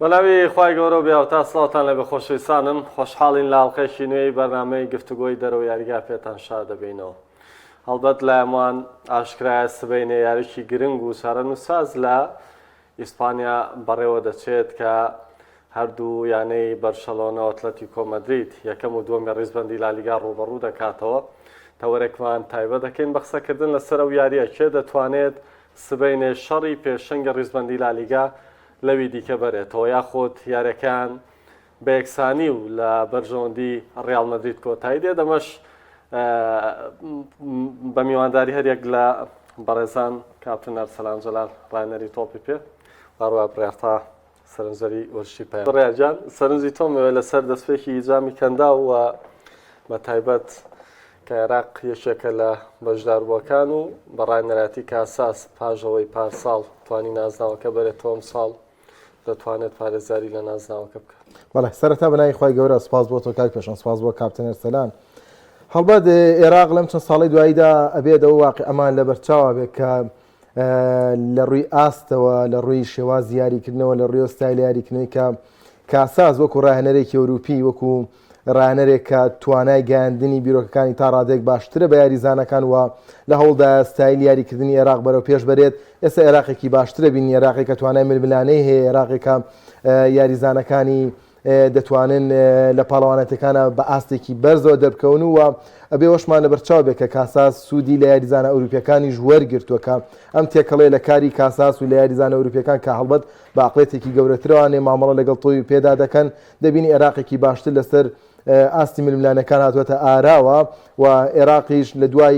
بەناوی خوای گەورە و بێهاوتا سڵاوتان لێبێ خۆشەویستانم خۆشحاڵین لە ئەڵقەیەکی نوێی بەرنامەی گفتوگۆی دەرەوە یاریگا پێتان شاد دەبینەوە هەڵبەت لایەمان ئاشکرایە سبەینێ یاریی گرنگ و چارەنووسساز لە ئیسپانیا بەڕێوە دەچێت کە هەردوو یانەی بەرشەلۆنە و ئەتلەتیکۆ مەدرید یەکەم و دووەمی ڕیزبەندی لالیگا ڕووبەڕوو دەکاتەوە. تەوەرێکمان تایبەت دەکەین بە قسەکردن لەسەر ئەو یارییە، کێ دەتوانێت سبەینێ شەڕی پێشەنگی ڕیزبەندی لالیگا لەوی دیکە بەرێتەوە یاخود یاریەکەیان بە یەکسانی و لە بەرژەوەندی ڕیاڵ مەدرید کۆتایی دێت، ئەمەش بە میوانداری هەریەک لە بەڕێزان کاپتن ئەرسەلان جەلال ڕاهێنەری تۆپی پێ و هەروەها بڕیارتا سەرنجدەری وەرزشی پەیام. بڕیار گیان سەرنجی تۆم ئەوێ لەسەر دەستپێکی جامی کەنداو و بە تایبەت کە عێراق یەکێکە لە بەشداربووەکان و بە ڕاهێنەرایەتی کاساس پاش ئەوەی پارساڵ توانی نازناوەکە بەرێتەوە ئەمساڵ دەتوانێت پارێزگاری لە نازناوەکە بکات. بەڵێ سەرەتا بە ناوی خوای گەورە سوپاس بۆ تۆ کاک پێشەنگ سوپاس بۆ کاپتن ئەرسەلان هەڵبەت ئێراق لەم چەند ساڵەی دواییدا ئەبێت ئەو واقیعەمان لەبەرچاوە بێت کە لە ڕووی ئاستەوە لە ڕووی شێوازی یاریکردنەوە لە ڕووی ستایلی یاریکردنەوەی کە کاساس وەکو ڕاهێنەرێکی ئەوروپی وەکو ڕاهێنەرێک کە توانای گەیاندنی بیرۆکەکانی تا ڕادەیەک باشترە بە یاریزانەکان و لە هەوڵدایە ستایلی یاریکردنی ئێراق بەرەو پێش بەرێت، ئێستا ئێراقێکی باشترە بینی، ئێراقێک کە توانای ململانێی هەیە، ئێراقێک کە یاریزانەکانی دەتوانن لە پاڵەوانێتیەکانە بە ئاستێکی بەرزەوە دەربکەون و ئەبێ ئەوەشمان لەبەرچاو بێت کە کاساس سوودی لە یاریزانە ئەوروپیەکانیش وەرگرتووە کە ئەم تێکەڵەیە لە کاری کاساس و لە یاریزانە ئەوروپیەکان کە هەڵبەت بە عەقڵێتێکی گەورەترەوانێ مامەڵە لەگەڵ تۆپی پێدا دەکەن دەبینی عێراقێکی باشتر لەسەر ئاستی ململانێکان هاتووەتە ئاراوە و عێراقیش لە دوای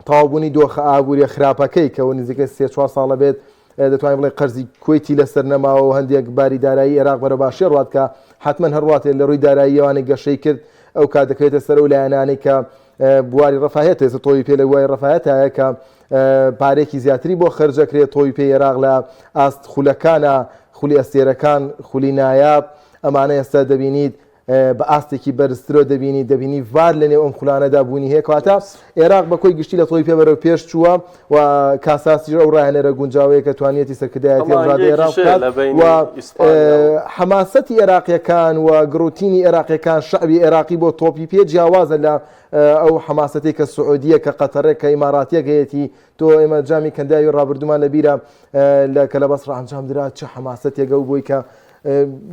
تەواوبوونی دۆخە ئابووریە خراپەکەی کە نزیکە سێ چوار ساڵە بێت دەتوانین بڵێ قەرزی کوەیتی لەسەر نەماوە و هەندێک باری دارایی عێراق بەرە باشی ڕات کە حتمما هەرواتێ لە ڕووی داراییەوانی گەشەی کرد ئەو کات دەکەوێتە سەر ئەو لایەنانەی کە بواری ڕەفاهیەت ئێستا تۆپی پێ لە بواری ڕەفاهیەتایە کە پارێکی زیاتری بۆ خەرجەکرێت تۆپی پێی عێراق لە ئاست خولەکانە خولی ئەستێرەکان خولی نایاب ئەمانە ئێستا دەبینیت بە ئاستێکی بەرزترەوە دەبینی دەبینی ڤار لە نێو ئەم خولانەدا بوونی هەیە کەواتە عێراق بە کۆی گشتی لە تۆپی پێ بەرەو پێش چووە و کاساسیش ئەو ڕاهێنەرە گونجاوەیە کە توانیەتی سەرکردایەتی هەڵبژاردەی عێراق بکات و حەماسەتی عێراقیەکان و گڕوتینی عێراقیەکان شەعبی عێراقی بۆ تۆپی پێ جیاوازە لە ئەو حەماسەتی کە سعودیە کە قەتەرێک کە ئیماراتیەک هەیەتی تۆ ئێمە جامی کەنداوی ڕابردوومان لەبیرە لە کە لە بەسڕە ئەنجام درا چ حەماسەتێک ئەو بووی کە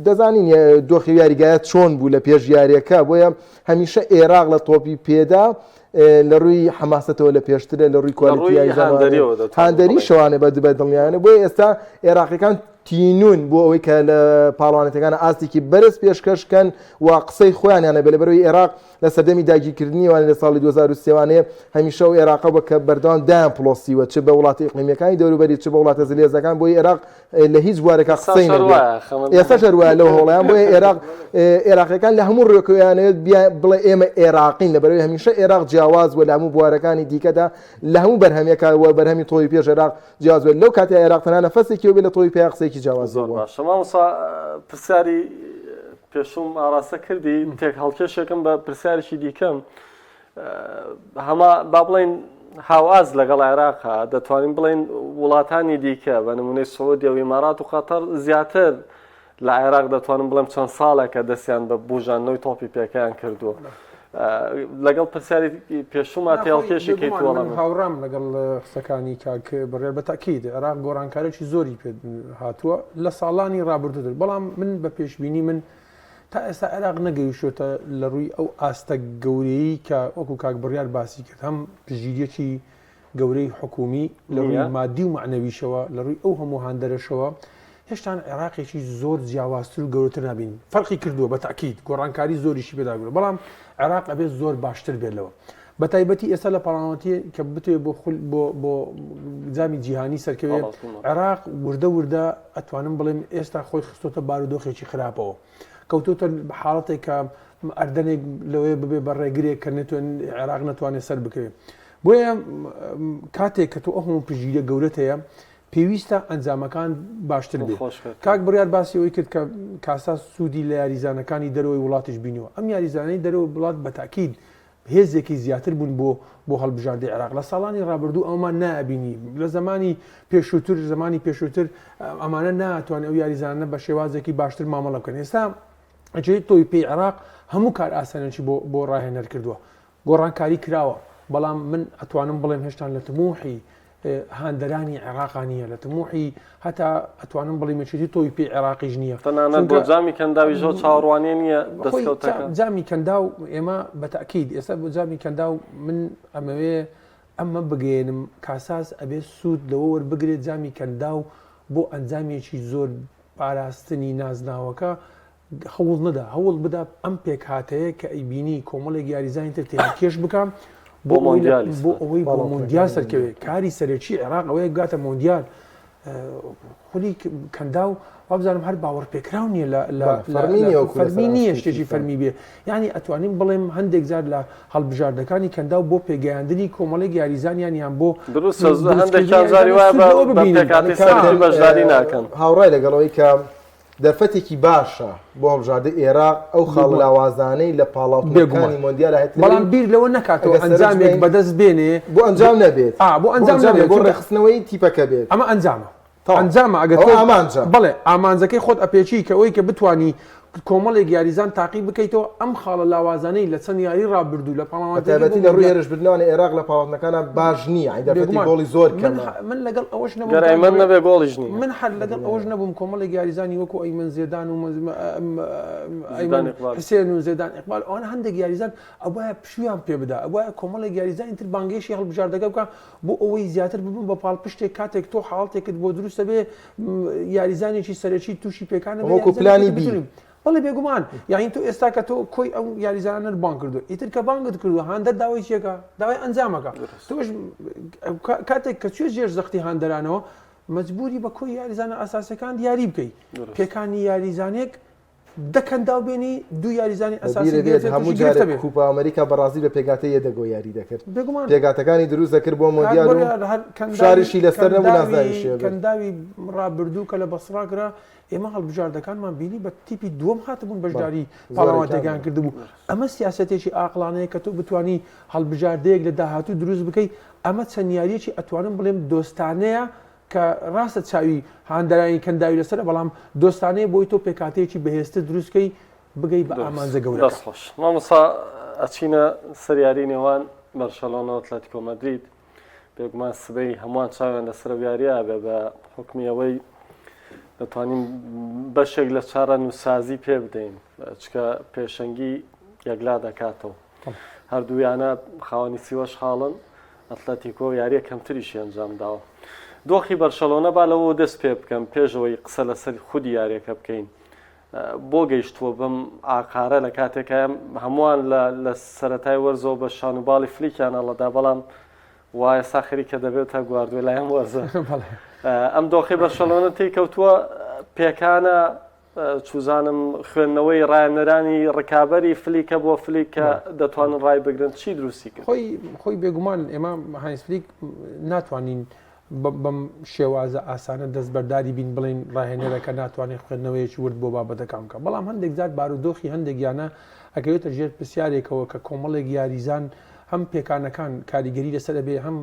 دەزانین دۆخی یاریگایە چۆن بوو لە پێش یاریەکە بۆیە هەمیشە عێراق لە تۆپی پێدا لە ڕووی حەماسەتەوە لە پێشترە لە ڕووی کوالیتی هاندەری شەوانە بە دبە دڵنیانە بۆیە ئێستا عێراقیەکان تینون بۆ ئەوەی کە لە پاڵوانەتەکان ئاستێکی بەرز پێشکەشکەن و قسەی خۆیانیانە بێ لە بەرەوەی عێراق لە سەردەمی داگیرکردنی وانە لە ساڵی 2003 وانەیە هەمیشە ئەو عێراقە بووە کە بەردەوام دایان پڵۆسیوە چ بە وڵاتە ئیقلیمیەکانی دەوروبەری چ بە وڵاتە زلهێزەکان بۆی عێراق لە هیچ بوارێکا قسەی نەبێت ئێستاش هەر وایە لەو هەوڵیان بۆیە عێراق عێراقیەکان لە هەموو ڕێکەوەیانەوێت بڵێ ئێمە عێراقین لە بەرەوەی هەمیشە عێراق جیاواز بووە لە هەموو بوارەکانی دیکەدا لە هەموو بەرهەمێکا و بەرهەمی تۆوی پێش عێراق جیاواز بێت لەو کاتەی عێراق تەنها نەفەسێکی بێت لە تۆوی پێ قسەیەکی جیاواز زۆر باشە مامۆستا پرسیاری پێشوم ئاراستە کردی تێک هەڵکێشێکم بە پرسیارێکی دیکەم هەما با بڵین هاواز لەگەڵ عێراقا دەتوانین بڵین وڵاتانی دیکە بە نمونەی سعودیە و ئیمارات و قەتەر زیاتر لە عێراق دەتوانم بڵێم چەند ساڵێکە دەستیان بە بوژاندنەوەی تۆپی پێکەیان کردووە. لەگەڵ پرسیاری پێشووما تێڵکێشی کەیت وەڵام هاوڕام لەگەڵ قسەکانی کاک بڕیار بە تاکید عێراق گۆڕانکارێکی زۆری پێ هاتووە لە ساڵانی ڕابردووتر بەڵام من بە پێشبینی من تا ئێستا عێراق نەگەیشتۆتە لە ڕووی ئەو ئاستە گەورەیە کە وەکو کاک بڕیار باسی کرد هەم پشتگیریەکی گەورەی حکومی لە ڕووی مادی و مەعنەویشەوە، لە ڕووی ئەو هەموو هاندەرەشەوە، هێشتان عێراقێکی زۆر جیاوازتر و گەورەتر نابینین. فەرقی کردووە بە تەئکید، گۆڕانکاری زۆریشی پێدا کردووە، بەڵام عێراق ئەبێت زۆر باشتر بێت لەوە. بە تایبەتی ئێستا لە پاڵاوانەتی کە بتەوێت بۆ خول بۆ بۆ جامی جیهانی سەرکەوێت، عێراق وردە وردە ئەتوانم بڵێم ئێستا خۆی خستۆتە بارودۆخێکی خراپەوە. کەوتۆتە حاڵەتێک کە ئەردەنێک لەوەیە ببێ بە ڕێگرێک کە نەتوان عێراق نەتوانێت سەر بکەوێت. بۆیە کاتێک کە تۆ ئەو هەموو پشتگیریە گەورەت هەیە پێویستە ئەنجامەکان باشتر بێت کاک بڕیار باسی ئەوەی کرد کە کاساس سوودی لە یاریزانەکانی دەرەوەی وڵاتیش بینیوە ئەم یاریزانەی دەرەوە وڵات بە تاکید. هێزێکی زیاتر بوون بۆ بۆ هەڵبژاردەی عێراق لە ساڵانی ڕابردوو ئەومان نابینی لە زمانی پێشووتر زمانی پێشووتر ئەمانە ناتوان ئەو یاریزانە بە شێوازێکی باشتر مامەڵە بکەن ئێستا جێی تۆی پێی عێراق هەموو کار ئاسانێکی بۆ بۆ ڕاهێنەر کردووە گۆڕانکاری کراوە بەڵام من ئەتوانم بڵێم هێشتان لە تموحی هاندەرانی عێراقا نییە لە تموحی هەتا ئەتوانم بڵێم یەکێتی تۆی پێی عێراقیش نییە تەنانەت بۆ جامی کەنداوی زۆر چاوەڕوانیە نییە دەستکەوتەکە جامی کەنداو ئێمە بە تاکید ئێستا بۆ جامی کەنداو من ئەمەوێ ئەمە بگەێنم کاساس ئەبێ سوود لەوە وەربگرێت جامی کەنداو بۆ ئەنجامێکی زۆر پاراستنی نازناوەکە هەوڵ نەدا هەوڵ بدا ئەم پێکهاتەیە کە ئەیبینی کۆمەڵێک یاریزانی تر تێکێش بکە بۆ بۆ ئەوەی بۆ مۆندیال سەرکەوێت کاری سەرەکی عێراق ئەوەیە بگاتە مۆندیال خولی کەنداو وابزانم هەر باوەڕ پێکراو نییە لە فەرمی نییە شتێکی فەرمی بێ یعنی ئەتوانین بڵێم هەندێک جار لە هەڵبژاردەکانی کەنداو بۆ پێگەیاندنی کۆمەڵێک یاریزانیان یان بۆ دروست هەندێکیان جاری وایە بە پێکهاتەی سەرەکی بەشداری ناکەن. هاوڕای لەگەڵەوەی کە دەرفەتێکی باشە بۆ هەڵبژاردەی ئێراق ئەو خاڵ لاوازانەی لە پاڵاوتنەکانی مۆندیالا هەیە بەڵام بیر لەوە نەکاتەوە ئەنجامێک بەدەست بێنێ بۆ ئەنجام نەبێت بۆ ئەنجام نەبێت بۆ ڕێکخستنەوەی تیپەکە بێت ئەمە ئەنجامە ئەنجامە ئەگەر تۆ ئامانجە بەڵێ ئامانجەکەی خۆت ئەپێچی کە ئەوەی کە بتانی کۆمەڵێک یاریزان تاقی بکەیتەوە ئەم خاڵە لاوازانەی لە چەند یاری ڕابردوو لە پاڵاوان تایبەتی لە ڕووی هێرشبردنەوە عێراق لە پاڵاوتنەکانە باش نییە دەرفەتی گۆڵی زۆر کەمە من لەگەڵ ئەوەش نەبووم گەر ئەیمەن نەبێ گۆڵیش نییە من هەر لەگەڵ ئەوەش نەبووم کۆمەڵێک یاریزانی وەکو ئەیمەن زێدان و ئەیمەن حسێن و زێدان ئیقبال ئەوان هەندێک یاریزان ئەوایە پشویان پێ بدا ئەوایە کۆمەڵێک یاریزانی تر بانگێشی هەڵبژاردەکە بکە بۆ ئەوەی زیاتر ببن بە پاڵپشتێک کاتێک تۆ حاڵتێکت بۆ دروستە بێ یاریزانێکی سەرەکی تووشی پێکانە وەکو پلانی بی بەڵێ بێگومان یاین تۆ ئێستا کە تۆ کۆی ئەو یاریزانانە بانگ کردو ئیتر کە بانگت کردو هاندەر داوای چیەکە داوای ئەنجامەکە تۆش کاتێک کە چێ ژێر زەختی هاندەرانەوە مەجبوری بە کۆی یاریزانە ئەساسەکان دیاری بکەیت پێکانی یاریزانێک دە کەنداو بێنی دوو یاریزانی ئەساسی بێت هەموو جارێک کوپا ئەمریکا بەڕازیل بە پێکهاتەی یەدەگۆ یاری دەکرد بێگومان پێکهاتەکانی دروست دەکرد بۆ مۆندیال و فشاریشی لەسەر نەبوو نازناویشی ئەبرد. کەنداوی ڕابردوو کە لە بەسڕا کرا ئێمە هەڵبژاردەکانمان بینی بە تیپی دووەم هاتبوون بەشداری پاڵەوانێتیەکان کردبوو ئەمە سیاسەتێکی ئاقڵانەیە کە تۆ بتانی هەڵبژاردەیەک لە داهاتوو دروست بکەی ئەمە چەند یاریەکی ئەتوانم بڵێم دۆستانەیە کە ڕاستە چاوی هاندەرانی کەنداوی لەسەرە بەڵام دۆستانەیە بۆی تۆ پێکهاتەیەکی بەهێزتر دروست کەی بگەی بە ئامانجە گەورەکە. دەست خۆش مامۆستا ئەچینە سەر یاری نێوان بەرشەلۆنە و ئەتلەتیکۆ مەدرید بێگومان سبەی هەمووان چاویان لەسەر ئەو یاریە ئەبێ بە حوکمی ئەوەی دەتوانین بەشێک لە چارە نووسازی پێ بدەین چکە پێشەنگی یەکلا دەکاتەوە هەردوویانە خاوەنی سیوەش خاڵن ئەتلەتیکۆ یارییە کەمتریشی ئەنجامداوە. دۆخی بەرشەلۆنە با لەوەوە دەست پێ بکەم پێش ئەوەی قسە لەسەر خودی یاریەکە بکەین. بۆ گەیشتووە بەم ئاقارە لە کاتێکا هەمووان لە سەرەتای وەرزەوە بە شان و باڵی فلیکیان هەڵەدا بەڵام وا ئێستا خەریکە دەبێت تا گواردیۆلای ئەم وەرزە. ئەم دۆخی بەرشەلۆنە تێی کەوتووە پێکانە چوزانم خوێندنەوەی ڕایەنەرانی ڕکابەری فلیکە بۆ فلیک کە دەتوانن ڕای بگرن چی دروستی کرد؟ خۆی خۆی بێگومان ئێمە هاینس فلیک ناتوانین بەم شێوازە ئاسانە دەستبەرداری بین بڵین ڕاهێنەرەکە ناتوانێت خوێندنەوەیەکی ورد بۆ بابەتەکان بکە بەڵام هەندێک جار بارودۆخی هەندێک یانە ئەکەوێتە ژێر پرسیارێکەوە کە کۆمەڵێک یاریزان هەم پێکانەکان کاریگەری لەسەر ئەبێ هەم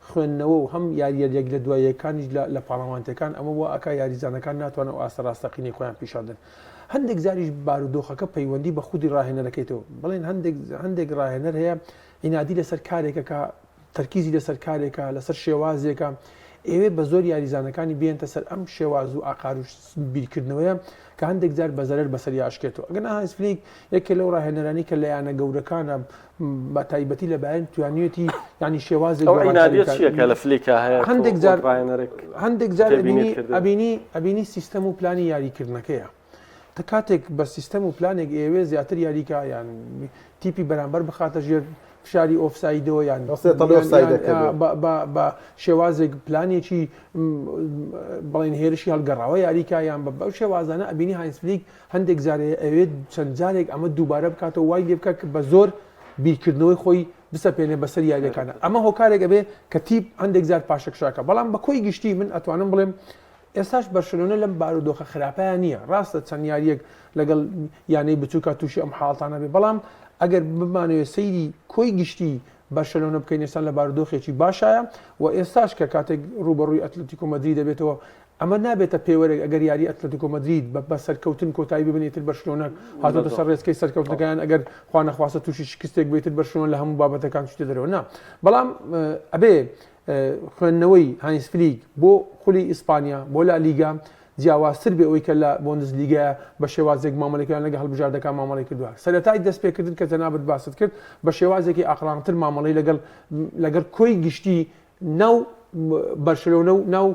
خوێندنەوە و هەم یارییە یەک لە دوای یەکانیش لە لە پاڵەوانتەکان ئەمە وا ئەکا یاریزانەکان ناتوانن ئەو ئاستە ڕاستەقینەی خۆیان پیشان دەن. هەندێک جاریش بارودۆخەکە پەیوەندی بە خودی ڕاهێنەرەکەیتەوە بڵێن هەندێک هەندێک ڕاهێنەر هەیە عینادی لەسەر کارێکەکە تەرکیزی لەسەر کارێکە لەسەر شێوازێکە ئێوێ بە زۆر یاریزانەکانی بێنتە سەر ئەم شێواز و ئاقار و بیرکردنەوەیە کە هەندێک جار بە زەرەر بەسەر یاشکێتەوە ئەگەر هانس فلیک یەکێ لەو ڕاهێنەرانی کە لە یانە گەورەکانە بە تایبەتی لە بایرن توانیوێتی ینی شێوازێک ئەو عینادیە چییە کە لە فلیکا هەیە هەندێک جار هەندێک جار ئەبینی ئەبینی ئەبینی سیستەم و پلانی یاریکردنەکەیە تە کاتێک بە سیستەم و پلانێک ئێوێ زیاتر یاریکا یان تیپی بەرامبەر بخاتە ژێر فشاری ئۆفسایدەوە یان بە شێوازێک پلانێکی بڵێن هێرشی هەڵگەڕاوە یاریکا یان بە بەو شێوازانە ئەبینی هاینس فلیک هەندێک جار ئەیەوێت چەند جارێک ئەمە دووبارە بکاتەوە وای لێ بکات کە بە زۆر بیرکردنەوەی خۆی بسەپێنێ بەسەر یاریەکانە ئەمە هۆکارێک ئەبێ کە تیپ هەندێک جار پاشەکشاکە بەڵام بە کۆی گشتی من ئەتوانم بڵێم ئێستاش بەرشلۆنە لەم بارودۆخە خراپەیان نییە ڕاستە چەند یاریەک لەگەڵ یانەی بچووکە تووشی ئەم حاڵتانە بێ بەڵام ئەگەر بمانەوێت سەیری کۆی گشتی بەرشەلۆنە بکەین ئێستا لە بارودۆخێکی باشایە و ئێستاش کە کاتێک ڕووبەڕووی ئەتلەتیکۆ مەدرید دەبێتەوە ئەمە نابێتە پێوەرێک ئەگەر یاری ئەتلەتیکۆ مەدرید بە بە سەرکەوتن کۆتایی ببن ئیتر بەرشلۆنە هاتۆتە سەر ڕێچکەی سەرکەوتنەکەیان ئەگەر خوا نەخواستە تووشی شکستێک بێت ئیتر بەرشلۆنە لە هەموو بابەتەکان چووتە دەرەوە نا بەڵام ئەبێ خوێندنەوەی هانس فلیک بۆ خولی ئیسپانیا بۆ لا لیگا جیاوازتر بێ ئەوەی کە لە بۆندسلیگایە بە شێوازێک مامەڵەی کردوە لەگەڵ هەڵبژاردەکان مامەڵەی کردووە سەرەتای دەستپێکردن کە جەنابت باست کرد بە شێوازێکی ئاقڵانتر مامەڵەی لەگەڵ لەگەڵ کۆی گشتی ناو بەرشلۆنە و ناو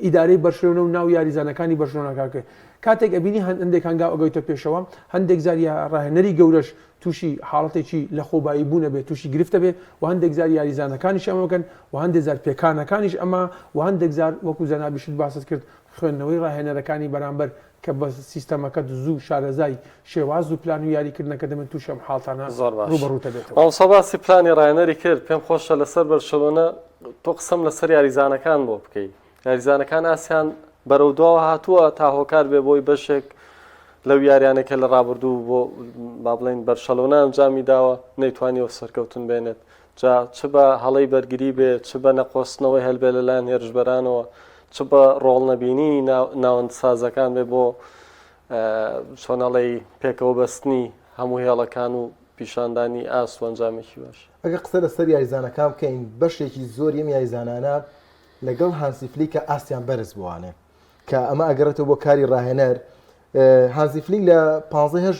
ئیدارەی بەرشلۆنە و ناو یاریزانەکانی بەرشلۆنە کرد کاتێک ئەبینی هەندێک هەنگاو ئەگەیتە پێشەوە هەندێک جار یا ڕاهێنەری گەورەش تووشی حاڵەتێکی لەخۆبایی بوونە بێت تووشی گرفتە بێ و هەندێک جار یاریزانەکانیش ئەمە بکەن و هەندێک جار پێکانەکانیش ئەمە و هەندێک جار وەکو جەنابیشت باست کرد خوێندنەوەی ڕاهێنەرەکانی بەرامبەر کە بە سیستەمەکەت زوو شارەزای شێواز و پلان و یاریکردنەکە دەبن تووشی ئەم حاڵتانە زۆر باش ڕووبەڕووتە بێتەوە. مامۆستا باسی پلانی ڕاهێنەری کرد پێم خۆشە لەسەر بەرشەلۆنە تۆ قسەم لەسەر یاریزانەکان بۆ بکەی یاریزانەکان ئاسیان بەرەو دواوە هاتووە تا هۆکار بێ بۆی بەشێک لەو یاریانە کە لە ڕابردوو بۆ با بڵێین بەرشەلۆنە ئەنجامی داوە نەیتوانیەوە سەرکەوتن بێنێت جا چ بە هەڵەی بەرگری بێ چ بە نەقۆستنەوەی هەل بێ لەلایەن هێرشبەرانەوە چ بە ڕۆڵ نەبینینی ناوەند سازەکان بێ بۆ چۆنەڵی پێکەوە بەستنی هەموو هێڵەکان و پیشاندانی ئاست و ئەنجامێکی باش. ئەگەر قسە لەسەر یاریزانەکان بکەین بەشێکی زۆری ئەم یاریزانانە لەگەڵ هانسی فلیکە ئاستیان بەرز بووانێ کە ئەمە ئەگەڕێتەوە بۆ کاری ڕاهێنەر هانزی فلیک لە 15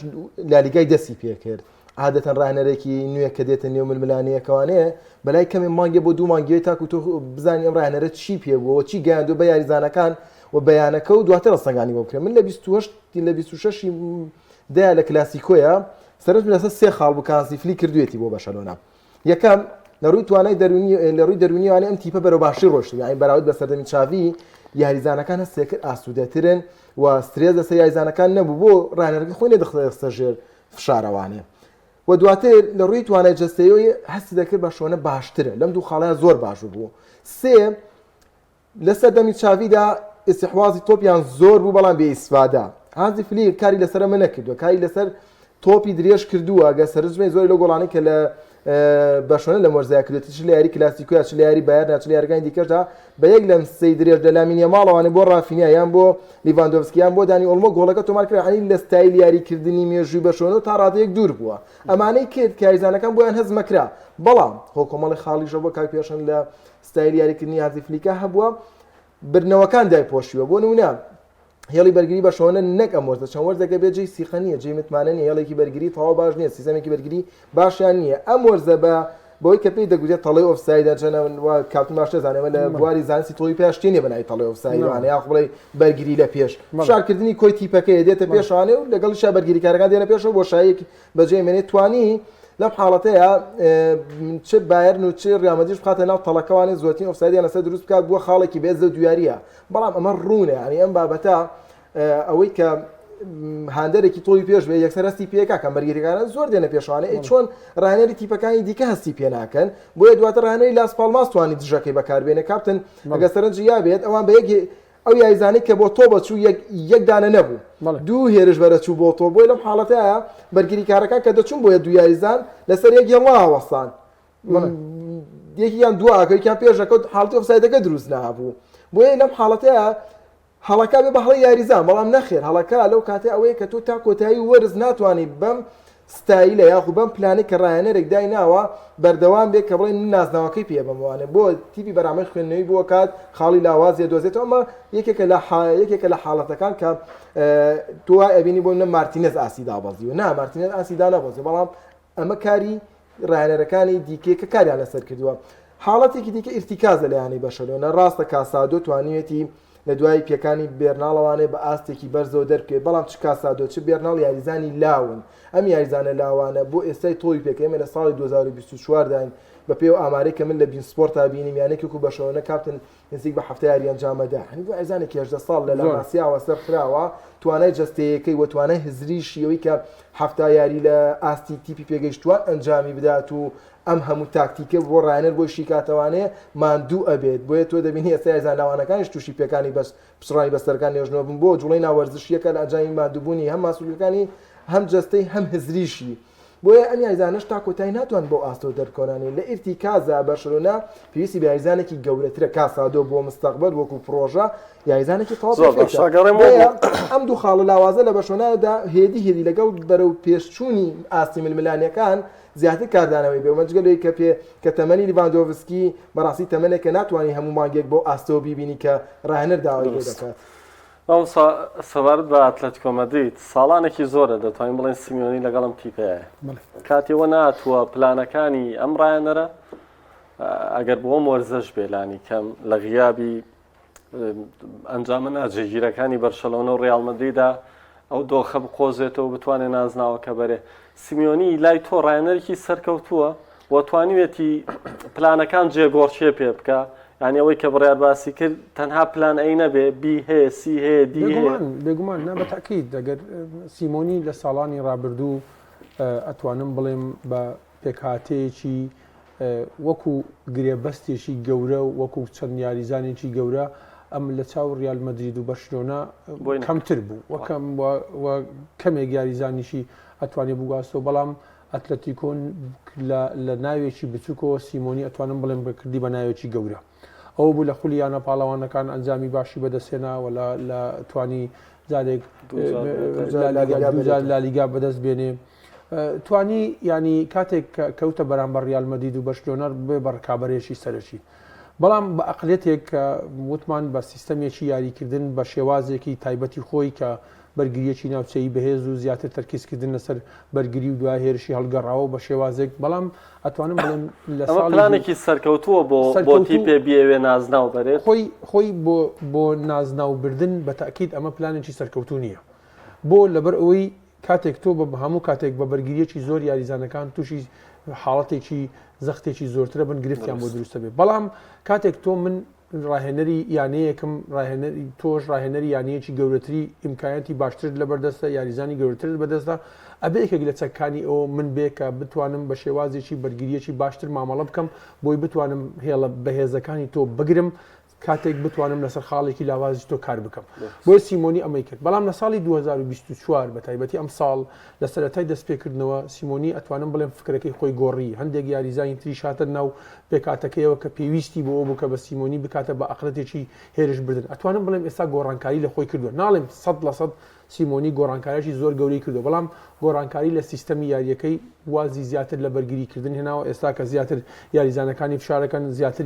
لالیگای دەستی پێکرد عادەتەن ڕاهێنەرێکی نوێ کە دێتە نێو ململانەیەکەوانێ بەلای کەمێ مانگێ بۆ دوو مانگێ تاکو تۆ بزانانی ئەم ڕاهێنەرە چی پێ بووەوە چی گەیاندووە بە یاریزانەکان و بەیانەکە و دواتر ڕەسەنگانی بۆ بکرێت من لە 28 لە 26 دەیا لە کلاسیکۆیە سەرنجم لەسەر سێ خاڵ بوو کە هانسی فلیک کردوێتی بۆ بەرشەلۆنە یەکەم، لە ڕووی توانای دەروونی لە ڕووی دەروونییەوانێ ئەم تیپە بەرەو باشی ڕۆیشتوو یانی بەراورد بە سەردەمی چاڤی یاریزانەکان هەستێ کرد ئاسوودەترن و سترێس لەسەر یاریزانەکان نەبوو بۆ ڕاهێنەرەکە خۆی نەدەخستە ژێر فشارەوانێ و دواتر لە ڕووی توانای جەستەیەوەی هەستی دەکرد بەرشەلۆنە باشترە لەم دوو خاڵەیان زۆر باش بوو سێ لە سەردەمی چاڤیدا ئیستحوازی تۆپیان زۆر بوو بەڵام بێ ئیسفادە. هانزی فلیک کاری لەسەر ئەمە نەکردووە، کاری لەسەر تۆپی درێژ کردووە، گەر سەرنج بەین زۆری لەو گۆڵانەی کە لە بەرشلۆنە لەم وەرزەیا کردوێتی چ لە یاری کلاسیکۆیا چ لە یاری بایرنا چ لە یاریەکانی دیکەشدا بە یەک لەمسەی درێژ لە لامین یاماڵەوانێ بۆ ڕافینیا یان بۆ لیڤاندۆڤسکی یان بۆ دانی ئۆلمۆ گۆڵەکە تۆمار کرا یانی لە ستایل یاریکردنی مێژووی بەرشلۆنە تا ڕادەیەک دوور بووە ئەمانەی کرد کە یاریزانەکان بۆیان هەزم کرا بەڵام خۆ کۆمەڵی خاڵیشە بۆ کاک پێشەنگ لە ستایلی یاریکردنی هانزی فلیکا هەبووە بردنەوەکان دایپۆشیوە بۆ نمونە هێڵی بەرگری بەشەوەنە نەک ئەم وەرزە چەند وەرزێکە بێ جێی سیقە نییە جێی متمانە نییە هێڵێکی بەرگری تەواو باش نییە سیستەمێکی بەرگری باشیان نییە ئەم وەرزە بە بەوەی کە پێی دەگوترێت تەڵەی ئۆفساید چەنە و کاپتن باش دەزانێت ئەمە لە بواری زانستی تۆپی پێ شتێ نییە بە ناوی تەڵەی ئۆفساید وانە یاخ بڵێ بەرگری لە پێش فشارکردنی کۆی تیپەکەی دێتە پێشانێ و لەگەڵیشا بەرگریکارەکان دێنە پێشەوە بۆشاییەکی بەجێ مێنێت توانی لەم حاڵەتەیە چ بایرن و چ ریال مەدریدیش بخاتە ناو تەڵەکەوانێ زۆرترین ئۆفسایدیان لەسەر دروست بکات بووە خاڵێکی بێز لەو دویاریە بەڵام ئەمە ڕوونە یعنی ئەم بابەتە ئەوەی کە هاندەرێکی تۆپی پێش بێ یەکسەر هەستی پێکا کە بەرگریکاران زۆر دێنە پێشوانە ئەی چۆن ڕاهێنەری تیپەکانی دیکە هەستی پێ ناکەن بۆیە دواتر ڕاهێنەری لاس پاڵماس توانی دژەکەی بەکاربێنێ کاپتن ئەگەر سەرنجی یابێت ئەوان بە یەک ئەو یاریزانەی کە بۆ تۆپ ئەچوو یەک یەک دانە نەبوو دوو هێرشبەرە چوو بۆ تۆپ بۆیە لەم حاڵەتەیە بەرگریکارەکان کە دەچوون بۆ دوو یاریزان لەسەر یەک هێڵ ناوەستان یەکیان دواکە یەکیان پێشەکەوت حاڵەتی ئۆفسایدەکە دروست نابوو بۆیە لەم حاڵەتەیە هەڵەکە بێ بە هەڵەی یاریزان بەڵام نەخێر هەڵەکە لەو کاتێ ئەوەیە کە تۆ تا کۆتایی وەرز ناتوانانی بەم ستایلە یاخو بەم پلانەی کە ڕاهێنەرێک دایناوە بەردەوام بێت کە بڵێن من نازناوەکەی پێ بەموانێ بۆ تیپی بەرامبەر خوێندنەوەی بۆ کات خاڵی لاوازیە دۆزێتەوە ئەمە یەکێکە لە یەکێکە لە حاڵەتەکان کە تۆ وای ئەبینی بۆ نە مارتینێز ئاسی دابەزیوە نا مارتینێز ئاسی دانەبەزیوە بەڵام ئەمە کاری ڕاهێنەرەکانی دیکەی کە کاریان لەسەر کردووە حاڵەتێکی دیکە ئیرتیکازە لە یانەی بەرشەلۆنە ڕاستە کاسادۆ توانیوێتی لە دوای پێکانی بێرناڵەوانێ بە ئاستێکی بەرزەوە دەربکەوێت بەڵام چ کاسادۆ چ بێرناڵ یاریزانی لاون ئەم یاریزانە لاوانە بۆ ئێستای تۆپی پێ کە ئێمە لە ساڵی 2024 داین بە پێی ئەو ئامارەی کە من لە بین سپۆرتا بینیم یانەیەکی وەکو بەرشەلۆنە کاپتن نزیک بە 70 یاری ئەنجامەدا هەنی بۆ یاریزانێکی 18 ساڵ لە لاماسیاوە سەرخراوە توانای جەستەیەکەی و توانای هزریشی ئەوەی کە 70 یاری لە ئاستی تیپی پێگەیشتووان ئەنجامی بدات و ئەم هەموو تاکتیکە بۆ ڕاهێنەر بۆی شیکاتەوانێ ماندوو ئەبێت بۆیە تۆ دەبینی ئێستا یاریزان لاوانەکانیش تووشی پێکانی بەس پچڕانی بەستەرەکان نێژنەوە بوون بۆ جوڵەی ناوەرزشیەکە لە ئەنجامی ماندووبوونی هەم ماسولکەکانی هەم جەستەی هەم هزریشی. بۆیە ئەم یاریزانەش تا کۆتایی ناتوان بەو ئاستەوە دەرکۆنانی لە ئیرتیکازا بەرشلۆنە پێویستی بە یاریزانێکی گەورەترە کاسادۆ بۆ مستەقبەل وەکو پڕۆژە یاریزانێکی تەواو زۆر پێرفێکتە. باشە گەڕێمەوە بۆیە بۆ ئەم دوو خاڵە لاوازە لە بەرشلۆنەدا هێدی هێدی لەگەڵ بەرەو پێشچوونی ئاستی ململانێکان زیاتر کاردانەوەی بێ و جگە لەوەی کە پێ کە تەمەنی لیڤاندۆڤسکی بەڕاستی تەمەنێکە ناتوانانی هەموو مانگێک بەو ئاستەوە بیبینی کە ڕاهێنەر داوای لێ دروست. دەکات. مامۆستا سەبارەت بە ئاتلەتیکۆ مەدرید ساڵانێکی زۆرە دەتوانین بڵێن سیمیۆنی لەگەڵ ئەم تیپەیە بەڵێ. کاتی ئەوە نەهاتووە پلانەکانی ئەم ڕاهێنەرە ئەگەر بۆ ئەم وەرزەش بێ لانی کەم لە غیابی ئەنجامە ناجێگیرەکانی بەرشەلۆنە و ڕیاڵ مەدریدا ئەو دۆخە بقۆزێتەوە بتوانێت نازناوەکە بەرێ سیمیۆنی لای تۆ ڕایەنەرێکی سەرکەوتووە و توانیوێتی پلانەکان جێگۆڕکێ پێ بکە یعنی ئەوەی کە بڕیار باسی کرد تەنها پلان A نەبێ B هەیە C هەیە D هەیە بێگومان بێگومان نا بە تاکید ئەگەر سیمۆنی لە ساڵانی ڕابردوو ئەتوانم بڵێم بە پێکهاتەیەکی وەکو گرێبەستێکی گەورە و وەکو چەند یاریزانێکی گەورە ئەم لە چاو ریال مەدرید و بەرشلۆنە کەمتر بوو وەکەم کەمێک یاریزانیشی ئەتوانێ بگواستەوە بەڵام ئەتلەتیکۆ لە ناوێکی بچووکەوە سیمۆنی ئەتوانم بڵێم بەکردی بە ناوێکی گەورە ئەوە بوو لە خولی یانە پاڵەوانەکان ئەنجامی باشی بەدەستهێنا و لە توانی جارێک لالیگا بەدەست بێنێ. توانی ینی کاتێک کەوتە بەرامبەر ریال مەدید و بەرشلۆنە بێ بە ڕکابەرێکی سەرەکی. بەڵام بە ئەقلێتێک کە وتمان بە سیستەمێکی یاریکردن بە شێوازێکی تایبەتی خۆی کە بەرگرییەکی ناوچەیی بەهێز و زیاتر تەرکیزکردن لەسەر بەرگری و دوای هێرشی هەڵگەڕاوە بە شێوازێک بەڵام ئەتوانم بڵێم لە ئەمە ساڵی پلانێکی سەرکەوتووە بۆ بۆ سەرکەوتوو تیپێ بیەوێ نازناو بەرێت؟ خۆی خۆی بۆ بۆ نازناو بردن بە تەئکید ئەمە پلانێکی سەرکەوتوو نییە بۆ لەبەر ئەوەی کاتێک تۆ بە هەموو کاتێک بە بەرگرییەکی زۆر یاریزانەکان تووشی حاڵەتێکی زەختێکی زۆرترە بن گرفتیان بۆ دروست. دروستە بێ بەڵام کاتێک تۆ من ڕاهێنەری یانەیەکم، ڕاهێنەری تۆش ڕاهێنەری یانەیەکی گەورەتری، ئیمکانیاتی باشترت لەبەردەستە، یاریزانی گەورەترت بەدەستە، ئەبێ یەکێک لە چەکەکانی ئەوە من بێ کە بتوانم بە شێوازێکی بەرگرییەکی باشتر مامەڵە بکەم بۆی بتوانم هێڵە بەهێزەکانی تۆ بگرم کاتێک بتوانم لەسەر خاڵێکی لاوازی تۆ کار بکەم. بۆیە سیمۆنی ئەمەی کرد. بەڵام لە ساڵی 2024 بەتایبەتی ئەمساڵ لە سەرەتای دەستپێکردنەوە سیمۆنی ئەتوانم بڵێم فکرەکەی خۆی گۆڕی، هەندێک یاریزانی تریش هاتە ناو پێکهاتەکەیەوە کە پێویستی بۆ ئەوە بوو کە بە سیمۆنی بکاتە بە ئەقڵێتێکی هێرشبردن. ئەتوانم بڵێم ئێستا گۆڕانکاری لە خۆی کردووە. ناڵێم 100% سیمۆنی گۆڕانکاریی زۆر گەورەی کردووە، بەڵام گۆڕانکاری لە سیستەمی یارییەکەی وازی زیاتر لە بەرگریکردن هێناوە، ئێستا کە زیاتر یاریزانەکانی فشارەکەن، زیاتر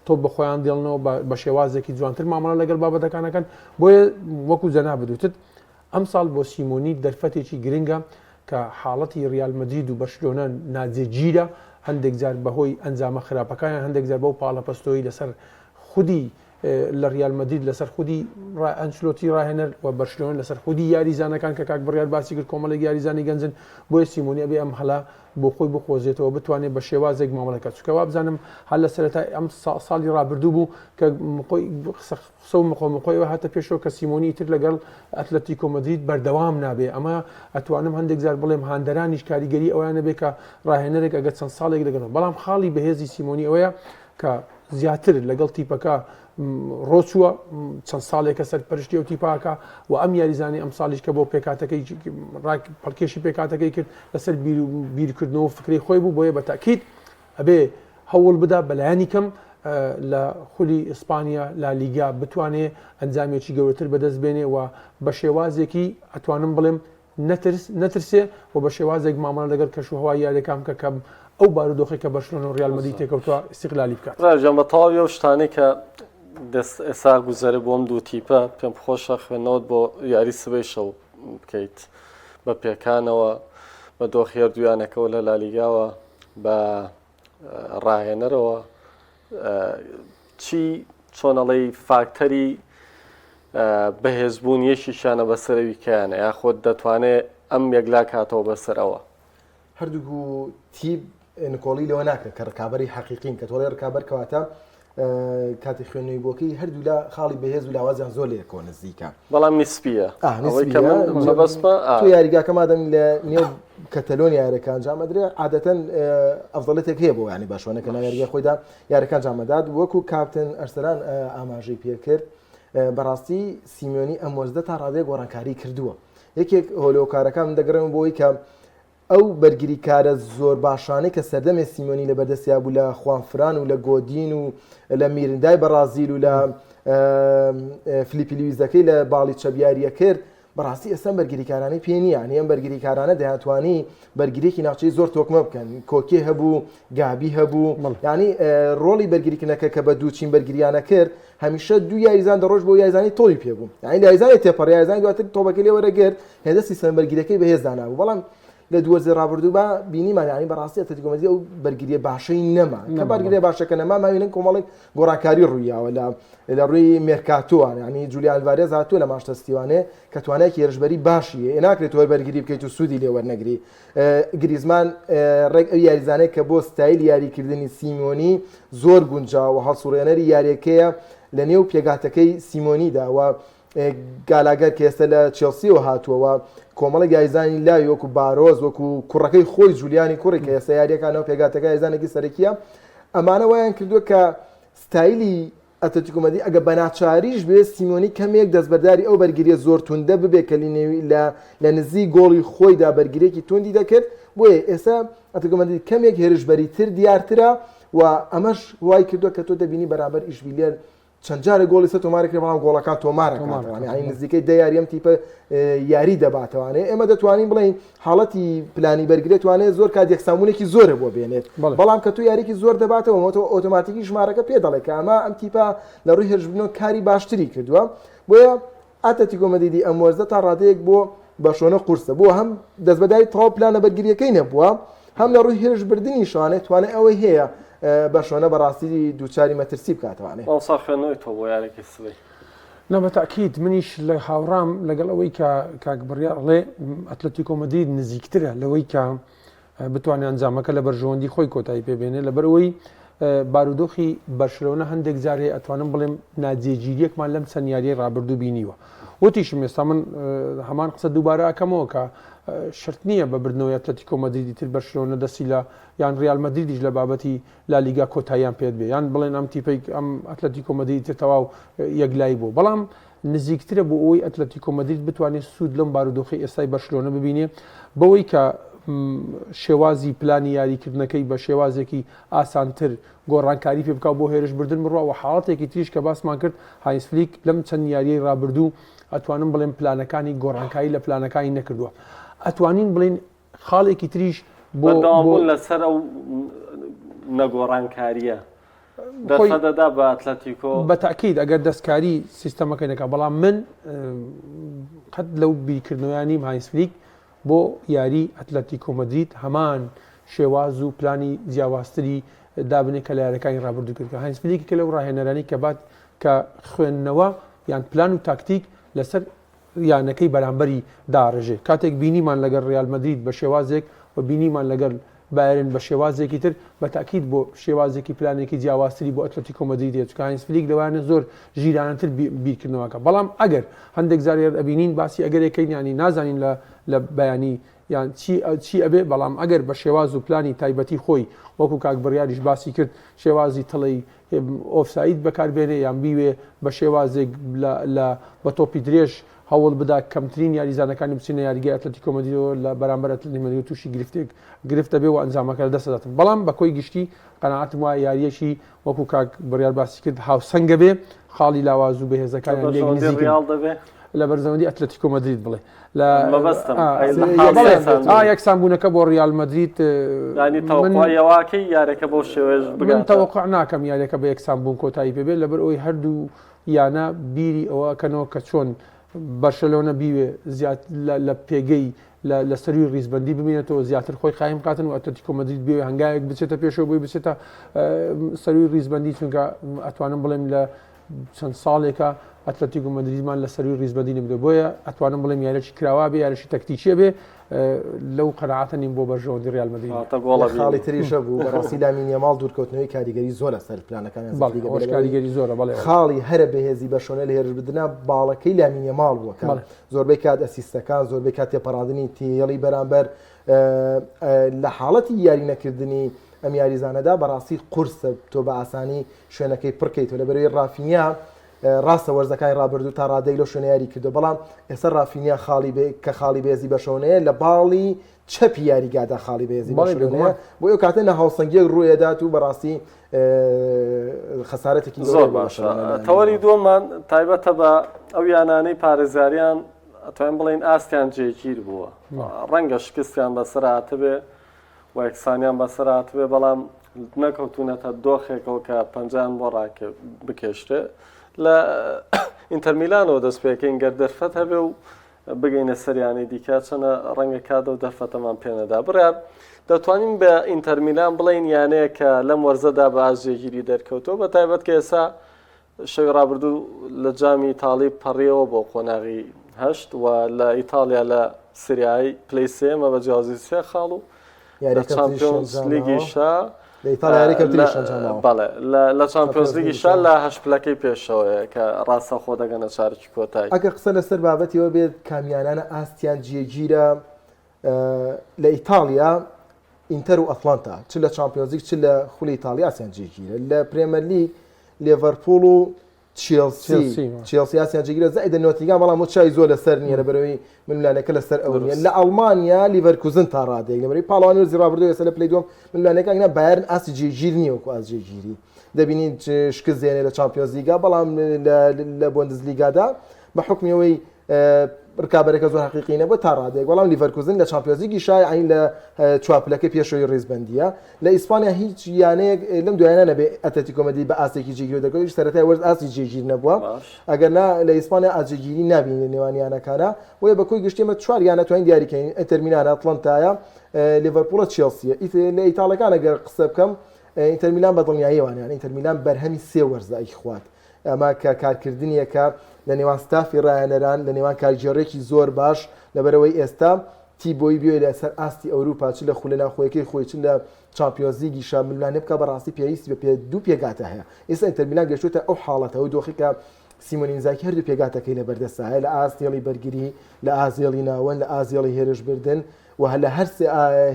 تۆپ بە خۆیان دێڵنەوە، بە شێوازێکی جوانتر مامەڵە لەگەڵ بابەتەکان ئەکەن. بۆیە وەکو جەنابت وتت ئەمساڵ بۆ سیمۆنی دەرفەتێکی گرنگە کە حاڵەتی ریال مەدرید و بەرشلۆنە ناجێگیرە، هەندێک جار بەهۆی ئەنجامە خراپەکانیان، هەندێک جار بەو پاڵەپەستۆی لەسەر خودی لە ریال مەدرید لەسەر خودی ئەنچلۆتی راهێنەر و بەرشلۆنە لەسەر خودی یاریزانەکان کە کاک بڕیار باسی کرد کۆمەڵێک یاریزانی گەنجن، بۆیە سیمۆنی ئەبێ ئەم هەلە بۆ خۆی بقۆزێتەوە بتوانێت بە شێوازێک مامەڵە بکات، چونکە وابزانم هەر لە سەرەتای ئەم ساڵی رابردوو بوو کە قسە قسە و مقۆمقۆی ئەوە هاتە پێشەوە کە سیمۆنی ئیتر لەگەڵ ئەتلەتیکۆ مەدرید بەردەوام نابێ، ئەمە ئەتوانم هەندێک جار بڵێم هاندەرانیش کاریگەری ئەویان نەبێ کە ڕاهێنەرێک ئەگەر چەند ساڵێک لەگەڵ بەڵام خاڵی بەهێزی سیمۆنی ئەوەیە کە زیاتر لەگەڵ تیپەکە ڕۆچووە چەند ساڵێکە سەرپەرشتی ئەو تیپاکە و ئەم یاریزانی ئەم ساڵیش کە بۆ پێکاتەکەی پەڵکێشی پێکاتەکەی کرد لەسەر بیرکردنەوە فکری خۆی بوو بۆیە بە تاکیید ئەبێ هەوڵ بدا بەلایەنی کەم لە خولی ئیسپانیا لالیگا بتوانێ ئەنجامێکی گەورەتر بەدەست بێنێ و بە شێوازێکی ئەتوانم بڵێم نەترس نەترسێ و بە شێوازێک مامەڵە لەگەڵ کەشوهەوای یاریەکان بکە کە ئەو بارودۆخی کە بەرشلۆنە و ریال مەدرید تێکەوتووە ئیستیغلالی بکات. ڕاجان بە تەواوی ئەو شتانەی کە دەست ئێستا گوزەرە بۆم دوو تیپە پێم خۆشە خوێندنەوەت بۆ یاری سبەی شەو بکەیت بە پێکانەوە بە دۆخی هەردوویانەکەەوە لە لالیگاوە بە ڕاهێنەرەوە چی چۆنەڵی فاکتەری بەهێزبوون یەکیشانە بەسەرەوی کەیانە یاخود دەتوانێت ئەم یەکلا کاتەوە بەسەرەوە هەردوو تیپ نکۆڵی لەوە ناکرێت کە ڕکابی حەقیقین کە تۆڵی ڕکابەر کەواتە کاتی خوێندنەوەی بۆکەی هەردوولا خاڵی بەهێز و لاوازیان زۆر لەیەکەوە نزیکە. بەڵام نیسبیە. ئەوەی کە من مەبەستمە تۆ یاریگاکە مادەم لە نێو کەتەلۆنیا یاریەکە ئەنجام ئەدرێ عادەتەن ئەفضلێتێک هەیە بۆ یانی باشوانە کە ناو یاریگای خۆیدا یاریەکە ئەنجام ئەدات وەکو کاپتن ئەرسەلان ئاماژەی پێکرد بەڕاستی سیمیۆنی ئەم وەرزە تا ڕادەیەک گۆڕانکاری کردووە یەکێک هۆلۆکارەکان من دەگەڕێمەوە بۆ ئەوەی کە. ئەو بەرگریکارە زۆر باشانەی کە سەردەمێ سیمۆنی لە بەردەستیا بوو لە خوانفران و لە گۆدین و لە میرندای بەڕازیل و لە فلیپی لویزەکەی لە باڵی چەپ یاریە کرد بەڕاستی ئێستا ئەم بەرگریکارانەی پێ نییە یانی ئەم بەرگریکارانە دەیانتوانی بەرگریکی ناوچەی زۆر تۆکمە بکەن کۆکێ هەبوو گابی هەبوو یعنی ڕۆڵی بەرگریکردنەکە کە بە دوو چین بەرگریانە کرد هەمیشە دوو یاریزان دەڕۆژ بۆ یاریزانی تۆی پێ بوو یعنی یاریزانی تێپەڕ یاریزانی دواتر تۆپەکەی لێ وەرەگرت هێندە سیستەم بەرگریەکەی بەهێز دانابوو بەڵام لە دوو وەرزی ڕابردوو با بینیمان یعنی بەڕاستی ئەتلەتیکۆ مەدرید ئەو بەرگریە باشەی نەما کە بەرگریە باشەکە نەما ماوینن کۆمەڵێک گۆڕانکاری ڕوویاوە لە لە ڕووی مێرکاتۆوان یعنی جولیان ئەلڤارێز هاتووە لە مانچستەر سیتیوانێ کە توانایەکی هێرشبەری باشی هەیە ناکرێت تۆ بەرگری بکەیت و سوودی لێ وەرنەگری گریزمان ڕێک ئەو یاریزانەیە کە بۆ ستایل یاریکردنی سیمۆنی زۆر گونجاوە هەڵسوڕێنەری یاریەکەیە لە نێو پێگاتەکەی سیمۆنیدا و گالاگەر کە ئێستا لە چێڵسیەوە هاتووە و کۆمەڵێک یاریزانی لاوی وەکو بارۆز وەکو کوڕەکەی خۆی جولیانی کوڕی کە ئێستا یاریەکانەوە پێگاتەکە یاریزانێکی سەرەکیە ئەمانە وایان کردووە کە ستایلی ئەتلەتیکۆ مەدرید ئەگە بەناچاریش بێ سیمۆنی کەمێک دەستبەرداری ئەو بەرگریە زۆر توندە ببێ کە لینێوی لە لە نزیک گۆڵی خۆیدا بەرگریەکی توندی دەکرد بۆیە ئێستا ئەتلەتیکۆ مەدرید کەمێک هێرشبەریتر دیارترە و ئەمەش وای کردووە کە تۆ دەبینی بەرامبەر ئیشبیلیە چەند جارێک گۆڵی سە تۆمار کرد بەڵام گۆڵەکان تۆمار کاتەوە یعنی نزیکەی دە یاریەم تیپە یاری دەباتەوانێ ئێمە دەتوانین بڵێین حاڵەتی پلانی بەرگری توانێت زۆر کات یەکسانبوونێکی زۆرە بۆ بێنێت بەڵام کە تو یاریکی زۆر دەباتەوە مۆتۆ ئۆتۆماتیکی ژمارەکە پێ دەڵێ کە ئەمە ئەم تیپە لە ڕووی هێرشبردنەوە کاری باشتری کردووە بۆیە ئاتلەتیکۆ مەدریدی ئەم وەرزە تا ڕادەیەک بۆ بەرشۆنە قورسە بۆ هەم دەستبەداری تەواو پلانە بەرگریەکەی نەبووە هەم لە ڕووی هێرشبردنی شوانێ توانای ئەوەی هەیە بەرشۆنە بەڕاستی دووچاری مەترسی بکاتەوانێ. مامۆستا خوێندنەوەی تۆ بۆ یاریەکەی سبەی؟ نا بە تەئکید منیش لە هاوڕام لەگەڵ ئەوەی کە کاک بڕیار ئەڵێ ئەتلەتیکۆ مەدرید نزیکترە لەوەی کە بتوانێت ئەنجامەکە لە بەرژەوەندی خۆی کۆتایی پێبێنێ لەبەرئەوەی بارودۆخی بەرشلۆنە هەندێک جار هەیە ئەتوانم بڵێم ناجێگیریەکمان لەم چەند یاریەی ڕابردوو بینیوە وتیشم ئێستا من هەمان قسە دووبارە ئەکەمەوە کە شرت نییە بە بردنەوەی ئەتلەتیکۆ مەدریدی تر بەرشلۆنە دەستی لە یان ریال مەدریدیش لە بابەتی لالیگا کۆتاییان پێت بێ یان بڵێن ئەم تیپەی ئەم ئەتلەتیکۆ مەدریدی تر تەواو یەکلایی بوو بەڵام نزیکترە بۆ ئەوەی ئەتلەتیکۆ مەدرید بتوانێت سوود لەم بارودۆخەی ئێستای بەرشلۆنە ببینێ بەوەی کە شێوازی پلانی یاریکردنەکەی بە شێوازێکی ئاسانتر گۆڕانکاری پێ بکا بۆ هێرشبردن بڕوا و حاڵەتێکی تریش کە باسمان کرد هاینس فلیک لەم چەند یاریەی ڕابردوو ئەتوانم بڵێم پلانەکانی گۆڕانکاری لە پلانەکانی نەکردووە ئەتوانین بڵێین خاڵێکی تریش بۆ بەردەوامبوون لەسەر ئەو نەگۆڕانکارییە دەرفەت دەدا بە ئەتلەتیکۆ؟ بە تەئکید ئەگەر دەستکاری سیستەمەکەی نەکا، بەڵام من قەت لەو بیرکردنەوەیان نیم هاینس فلیک بۆ یاری ئەتلەتیکۆ مەدرید هەمان شێواز و پلانی جیاوازتری دابنێ کە لە یاریەکانی ڕابردوو کرد. هاینس فلیک کە لەو ڕاهێنەرانی کە بات کە خوێندنەوە یان پلان و تاکتیک لەسەر یانەکەی بەرامبەری داڕێژێ. کاتێک بینیمان لەگەڵ ریال مەدرید بە شێوازێک و بینیمان لەگەڵ بایرن بە شێوازێکی تر، بە تەئکید بۆ شێوازێکی پلانێکی جیاوازتری بۆ ئەتلەتیکۆ مەدرید هەیە، چونکە هاینس فلیک لەوانە زۆر ژیرانەتر بیرکردنەوەکە. بەڵام ئەگەر هەندێک جار ئەبینین باسی ئەگەرێکەین یانی نازانین لە لە بەیانی یان چی چی ئەبێ، بەڵام ئەگەر بە شێواز و پلانی تایبەتی خۆی وەکو کاک بڕیاریش باسی کرد شێوازی تڵەی ئۆفساید بەکاربێنێ یان بیوێ بە شێوازێک لە لە بە تۆپی درێژ هەوڵ بدا کەمترین یاریزانەکانی بچنە یاریگای ئەتلەتیکۆ مەدریدەوە لە بەرامبەر ئەتلەتیکۆ مەدرید تووشی گرفتێک گرفت دەبێ و ئەنجامەکە لە دەست دەداتن بەڵام بە کۆی گشتی قەناعەتم وایە یارییەکی وەکو کاک بڕیار باسی کرد هاوسەنگە بێ خاڵی لاواز و بەهێزەکانیان لێک نزیکن لە بەرژەوەندی ئەتلەتیکۆ مەدرید بڵێ یەکسان بوونەکە بۆ ریال مەدرید یارەکە بۆ شێوێژ من تەوەقع ناکەم یاریەکە بە یەکسان بوون کۆتایی پێبێت لەبەر ئەوی هەردوو یانە بیری ئەوەکەنەوە کە چۆن بەرشەلۆنە بیوێ زیاد لە پێگەی لە سەروی ریزبندی بمێنێتەوە زیاتر خۆی قایم بکاتن و ئەتلەتیکۆ مەدرید بێ هەنگاوێک بچێتە پێشەوە بۆی بچێتە سەروی ریزبندی چونکە ئەتوانم بڵێم لە چەند ساڵێکە ئەتلەتیکۆ مەدریدمان لە سەروی ڕیزبەندی نەبووە بۆیە ئەتوانم بڵێم یاریی کراوا بێ یاریی تەکتیکیە بێ لەو قەناعەتە نیم بۆ بەرژەوەندی ریال مەدرید خاڵی تریشە بوو بەڕاستی لامین یاماڵ دوورکەوتنەوەی کاریگەری زۆرە سەر پلانەکانیان کاریگەری زۆرە بەڵێ خاڵی هەرە بەهێزی بەرشۆنە لە هێرشبردنە باڵەکەی لامین یاماڵ بووە کە زۆربەی کات ئەسیستەکان زۆربەی کات تێپەڕاندنی تێڵی بەرامبەر لە حاڵەتی یاری نەکردنی ئەم یاریزانەدا بەڕاستی قورسە تۆ بە ئاسانی شوێنەکەی پڕکەیتەوە لەبەرەوەی ڕافینیا ڕاستە وەرزەکانی ڕابردوو تا ڕادەیەک لەو شوێنە یاری کردو بەڵام ئێستا ڕافینیا خاڵی بێ کە خاڵی بێزی بەرشەلۆنەیە لە باڵی چەپی یاریگادا خاڵی بەهێزی بەرشەلۆنەیە بۆ ئەو کاتە ناهاوسەنگیەک ڕوویەدات و بەڕاستی خەسارەتێکی زۆر باشە تەوەری دووەمان تایبەتە بە ئەو یانانەی پارێزگاریان ئەتوانین بڵێین ئاستیان جێگیر بووە ڕەنگە شکستیان بەسەر هاتبێ و یەکسانیان بەسەر هاتبێ بەڵام نەکەوتونەتە دۆخێکەوە کە پەنجان بۆ ڕاکە بکێشرێ لە ئینتەرمیلانەوە دەست پێکەین گەر دەرفەت هەبێ و بگەینە سەریانی دیکە چەنە ڕەنگە کادە و دەرفەتەمان پێنەدا بڕیار دەتوانین بە ئینتەرمیلان بڵین یانەیە کە لەم وەرزەدا بە ئاست جێگیری دەرکەوتەوە بە تایبەت کە ئێسا شەوی ڕابردوو لە جامی ئیتاڵی پەڕیەوە بۆ قۆناغی هەشت و لە ئیتاڵیا لە سریای پلەی سێمە بە جیاوازی سێ خاڵ و لە چامپیۆنز لیگیشا بەڵێ لە چامپیۆنز لیگیشا لە هەشت پلەکەی پێشەوەیە کە ڕاستەوخۆ دەگەنە چارەکی کۆتایی. ئەگەر قسە لەسەر بابەتیەوە بێت کامیانانە ئاستیان جێگیرە لە ئیتاڵیا ئینتەر و ئەتلانتا چ لە چامپیۆنزلیگ چ لە خولی ئیتاڵیا ئاستیان جێگیرە لە پرێمەرلیگ لێڤەرپوڵ و چێڵسی چێڵسی ئاستیان جێگیرە زائیدە نۆتینگهام بەڵام بۆ چاوی زۆر لەسەر نییە لەبەرەوەی ململانێکە لەسەر ئەو نییە لە ئەڵمانیا لیڤەرکوزن تا ڕادەیەک لەبەرەوەی پاڵەوانی وەرزی ڕابردوو ئێستا لە پلەی دووەم ململانێکە ئەگینا بایرن ئاستی جێگیر نییە وەکو ئاست جێگیری دەبینین شکست دێنێ لە چامپیۆنزلیگا بەڵام لە بۆندزلیگادا بە حکمی ئەوەی ڕکابەرەکە زۆر حقیقی نەبوو تا ڕادەیەک بەڵام لیڤەرکوزن لە چامپیۆنزلیگی شای عین لە چوار پلەکەی پێشەوەی ڕیزبەندیە لە ئیسپانیا هیچ یانەیەک لەم دوایانە نەبێ ئەتلەتیکۆ مەدرید بە ئاستێکی جێگیر دەکەوێت سەرەتای وەرز ئاستی جێگیر نەبووە ئەگەر نا لە ئیسپانیا ئاست جێگیری نابینین لە نێوان یانەکانە بۆیە بە کۆی گشتی ئێمە چوار یانە توانین دیاریکەین ئینتەر میلان ئەتلەنتایە لیڤەرپوڵە چێڵسیە لە ئیتاڵەکان ئەگەر قسە بکەم ئینتەر میلان بە دڵنیاییەوانیان ئینتەر میلان بەرهەمی سێ وەرزە ئەیخوات ئەمە کە کارکردنیەکە لە نێوان ستافی ڕاهێنەران لە نێوان کارگێڕێکی زۆر باش لەبەرەوەی ئێستا تیبۆی بێ لەسەر ئاستی ئەوروپا چ لە خولە ناوخۆیەکەی خۆی چ لە چامپیۆنزلیگیشا ململانێ بکا بەڕاستی پێویستی بە پێ دوو پێکهاتە هەیە ئێستا ئینتەر میلان گەشتوتە ئەو حاڵەتە ئەو دۆخی کە سیمۆن ئینزاکی هەردوو پێکهاتەکەی لە بەردەستە هەیە لە ئاست هێڵی بەرگری لە ئاست هێڵی ناوەند لە ئاست هێڵی هێرشبردن و لە هەر سێ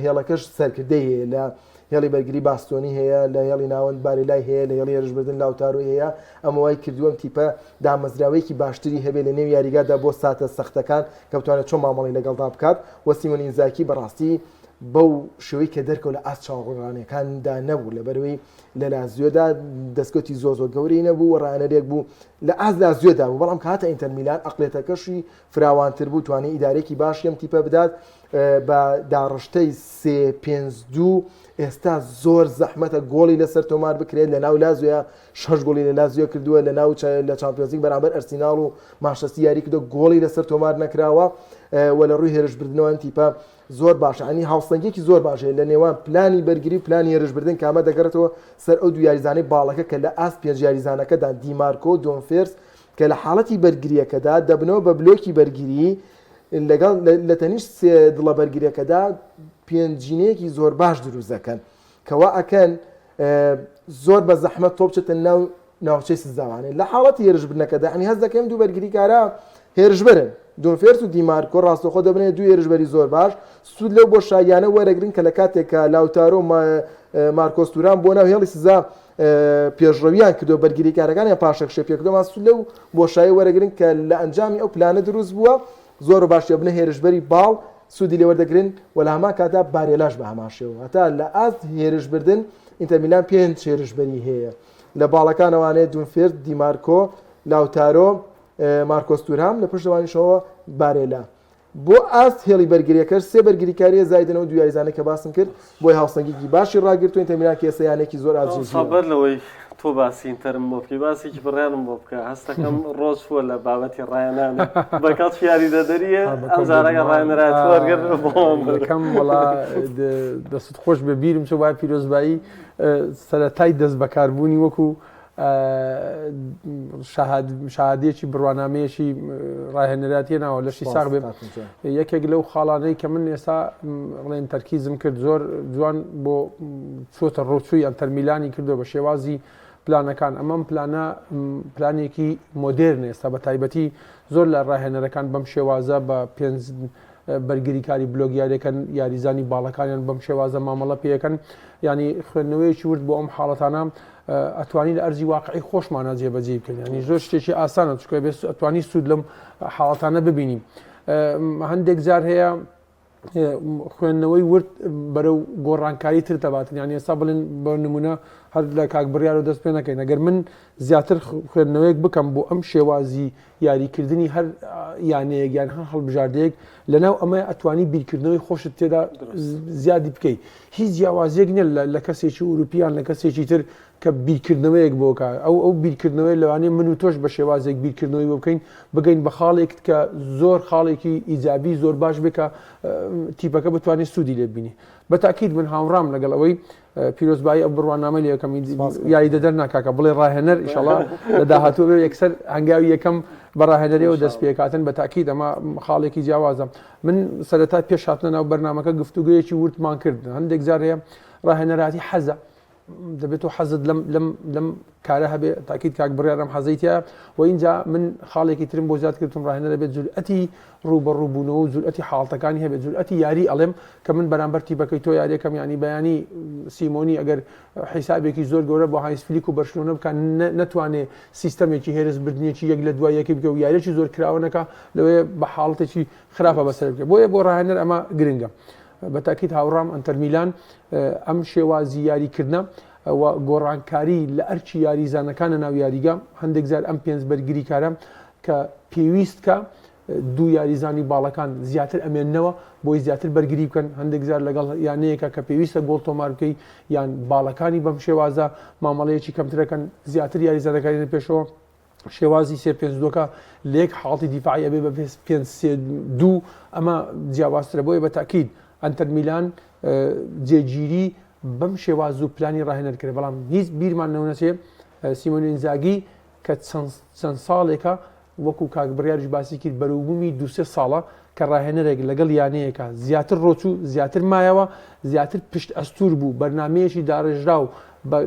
هێڵەکەش سەرکردەی هەیە لە هێڵی بەرگری باستۆنی هەیە لە هێڵی ناوەند بارێلای هەیە لە هێڵی هێرشبردن لاوتارۆی هەیە ئەمە وای کردووە ئەم تیپە دامەزراوەیەکی باشتری هەبێت لە نێو یاریگادا بۆ ساتە سەختەکان کە بتوانێت چۆن مامەڵەی لەگەڵدا بکات و سیمۆن ئینزاکی بەڕاستی بەو شێوەی کە دەرکەوت لە ئاست چاوەڕوانیەکاندا نەبوو لەبەرەوەی لە لازیۆدا دەستکەوتی زۆر زۆر گەورەی نەبوو و ڕاهێنەرێک بوو لە ئاست لازیۆدا بوو بەڵام کە هاتە ئینتەر میلان ئەقلێتەکەشی فراوانتر بوو توانی ئیدارێکی باشی ئەم تیپە بدات بە داڕشتەی سێ پێنج دوو ئێستا زۆر زەحمەتە گۆڵی لەسەر تۆمار بکرێت لە ناو لازیۆ شەش گۆڵی لە لازیۆ کردووە لە ناو لە چامپیۆنزلیگ بەرامبەر ئەرسیناڵ و مانچستەر یاری کردووە گۆڵی لەسەر تۆمار نەکراوە و لە ڕووی هێرشبردنەوە ئەم تیپە زۆر باشە ئەنی هاوسەنگێکی زۆر باش هەیە لە نێوان پلانی بەرگری و پلانی هێرشبردن کامە دەگەڕێتەوە سەر ئەو دوو یاریزانەی باڵەکە کە لە ئاست پێنج یاریزانەکەدان دیمارکۆ دۆمفرێس کە لە حاڵەتی بەرگرییەکەدا دەبنەوە بە بلۆکی بەرگری لەگەڵ لە تەنیشت سێ دڵە بەرگریەکەدا پێنجینەیەکی زۆر باش دروست دەکەن کەوا ئەکەن زۆر بە زەحمەت تۆپ بچێتە ناو ناوچەی سزاوانێ لە حاڵەتی هێرشبردنەکەدا ئەنی هەست دەکەم دوو بەرگریکارە هێرشبەرن دۆمفرێس و دیمارکۆ ڕاستەوخۆ دەبنێ دوو هێرشبەری زۆر باش سوود لەو بۆشاییانە وەرەگرن کە لە کاتێک کە لاوتارۆ مارکۆس تورام بۆ ناو هێڵی سزا پێشڕەویان کردو بەرگریکارەکانیان پاشەکشێ پێکردەوە سوود لەو بۆشایی وەرەگرن کە لە ئەنجامی ئەو پلانە دروست بووە زۆر باشی بنە هێرشبەری باڵ سوودی لێوەردەگرن و لە هەمان کاتدا بارێلاش بە هەمان شێوە هەتا لە ئاست هێرشبردن ئینتەر میلان پێنج هێرشبەری هەیە لە باڵەکانەوانێ دومفرێس دیمارکۆ لاوتارۆ مارکۆس تورام لە پشتەوانیشەوە بارێلا بۆ ئاست هێڵی بەرگریەکەش سێ بەرگریکاریە زایدنەوە دوو یاریزانەی کە باسم کرد بۆی هاوسەنگیکی باشی ڕاگرتووە ئینتەر میلان کە ئێستا یانەیەکی زۆر ئاست جێگیرە. بەر لەوەی تۆ باسی ئینتەرم بۆ بکەی باسێکی بڕیارم بۆ بکە هەستەکەم ڕۆژ چووە لە بابەتی ڕاهێنان بە کەڵکی یاریدەدەریە ئەم جارەگە ڕاهێنەرایەتی وەرگرت بۆم یەکەم وەڵا دەستت خۆش بێ بیرم چوو وایە پیرۆزبایی سەرەتای دەست بەکاربوونی وەکو شەهادەیەکی بڕوانامەیەکی ڕاهێنەراتیە ناوە لەشی ساغ بێ یەکێک لەو خاڵانەی کە من ئێستا بڵێن تەرکیزم کرد زۆر جوان بۆ چۆتە ڕۆچووی ئەنتەرمیلانی کردو بە شێوازی پلانەکان ئەمەم پلانە پلانێکی مۆدێرن ئێستا بە تایبەتی زۆر لە ڕاهێنەرەکان بەم شێوازە بە پێنج. بەرگریکاری بلۆک یاریەکەن یاریزانی باڵەکانیان بەم شێوازە مامەڵە پێەکەن ینی خوێندنەوەیەکی ورد بۆ ئەم حاڵەتانە ئەتوانی لە ئەرزی واقعی خۆشمانە جێبەجێ بکەین ینی زۆر شتێکی ئاسانە چکە بێت ئەتوانی سوود لەم حاڵەتانە ببینیم هەندێک جار هەیە خوێندنەوەی ورد بەرەو گۆڕانکاری تر دەباتن یان ئێستا بڵێن بە نمونە هەر لە کاک بڕیار و دەست پێ نەکەین ئەگەر من زیاتر خوێندنەوەیەک بکەم بۆ ئەم شێوازی یاریکردنی هەر یانەیەک یان هەر هەڵبژاردەیەک لەناو ئەمە ئەتوانی بیرکردنەوەی خۆشت تێدا زیادی بکەیت هیچ جیاوازیەک نیە لە کەسێکی ئوروپیان لە کەسێکی تر کە بیرکردنەوەیەک بۆ کا ئەو ئەو بیرکردنەوەی لەوانەیە من و تۆش بە شێوازێک بیرکردنەوەی بۆ بکەین بگەین بە خاڵێک کە زۆر خاڵێکی ئیجابی زۆر باش بێ کە تیپەکە بتوانێت سوودی لێ بینی بە تاکید من هاوڕام لەگەڵ ئەوەی پیرۆزبایی ئەو بڕوانامە لێ یەکەم یاریدەدەر ناکاکە بڵێ ڕاهێنەر ئیشەڵا لە داهاتوو بێ یەکسەر هەنگاوی یەکەم بە ڕاهێنەریەوە دەست پێکاتن بە تاکید ئەمە خاڵێکی جیاوازە من سەرەتا پێش هاتنە ناو بەرنمەکە گفتوگویەکی وردمان کرد هەندێک جار هەیە ڕاهێنەراتی حەزە دەبێت تۆ حەزت لەم لەم لەم کارە هەبێ تاکیت کاک بڕیارم حەزەی تیا و اینجا من خاڵێکی ترم بۆ زیاد کردم ڕاهێنەرە بێت جورئەتی ڕووبەڕووبوونەوە و جورئەتی حاڵتەکانی هەبێت جورئەتی یاری ئەڵێم کە من بەرامبەر تیپەکەی تۆ یاریەکەم ینی بەیانی سیمۆنی ئەگەر حیسابێکی زۆر گەورە بۆ هانس فلیک و بەرشلۆنە بکە نەتوانێ سیستەمێکی هێرش بردنێکی یەک لە دوای یەکی بکە و یاریی زۆر کراوە نەکا لەوەیە بە حاڵەتێکی خراپە بەسەر بکە بۆیە بۆ ڕاهێنەر ئەمە گرنگە. بە تاکید هاوڕام ئەنتەر میلان ئەم شێوازی یاریکردنە و گۆڕانکاری لە ئەرکی یاریزانەکانە ناو یاریگا هەندێک جار ئەم پێنج بەرگریکارە کە پێویست کە دوو یاریزانی باڵەکان زیاتر ئەمێننەوە بۆی زیاتر بەرگری بکەن هەندێک جار لەگەڵ یانەیەکە کە پێویستە گۆڵ تۆمار بکەی یان باڵەکانی بەم شێوازە مامەڵەیەکی کەمترەکەن زیاتر یاریزانەکانی پێشەوە شێوازی سێ پێنج دووەکە لە یەک حاڵەتی دیفاعی ئەبێ بە پێنج سێ دوو ئەمە جیاوازترە بۆیە بە تاکید ئەنتەر میلان جێگیری بەم شێواز و پلانی ڕاهێنەر کرد بەڵام هیچ بیرمان نەونەچێ سیمۆن ئینزاگی کە چەند ساڵێکە وەکو کاک بڕیاریش باسی کرد بەروبوومی دوسێ ساڵە کە ڕاهێنەرێک لەگەڵ یانەیەکە زیاتر ڕۆچوو زیاتر مایەوە زیاتر پشت ئەستور بوو بەرنمەیەکی داڕێژراو بە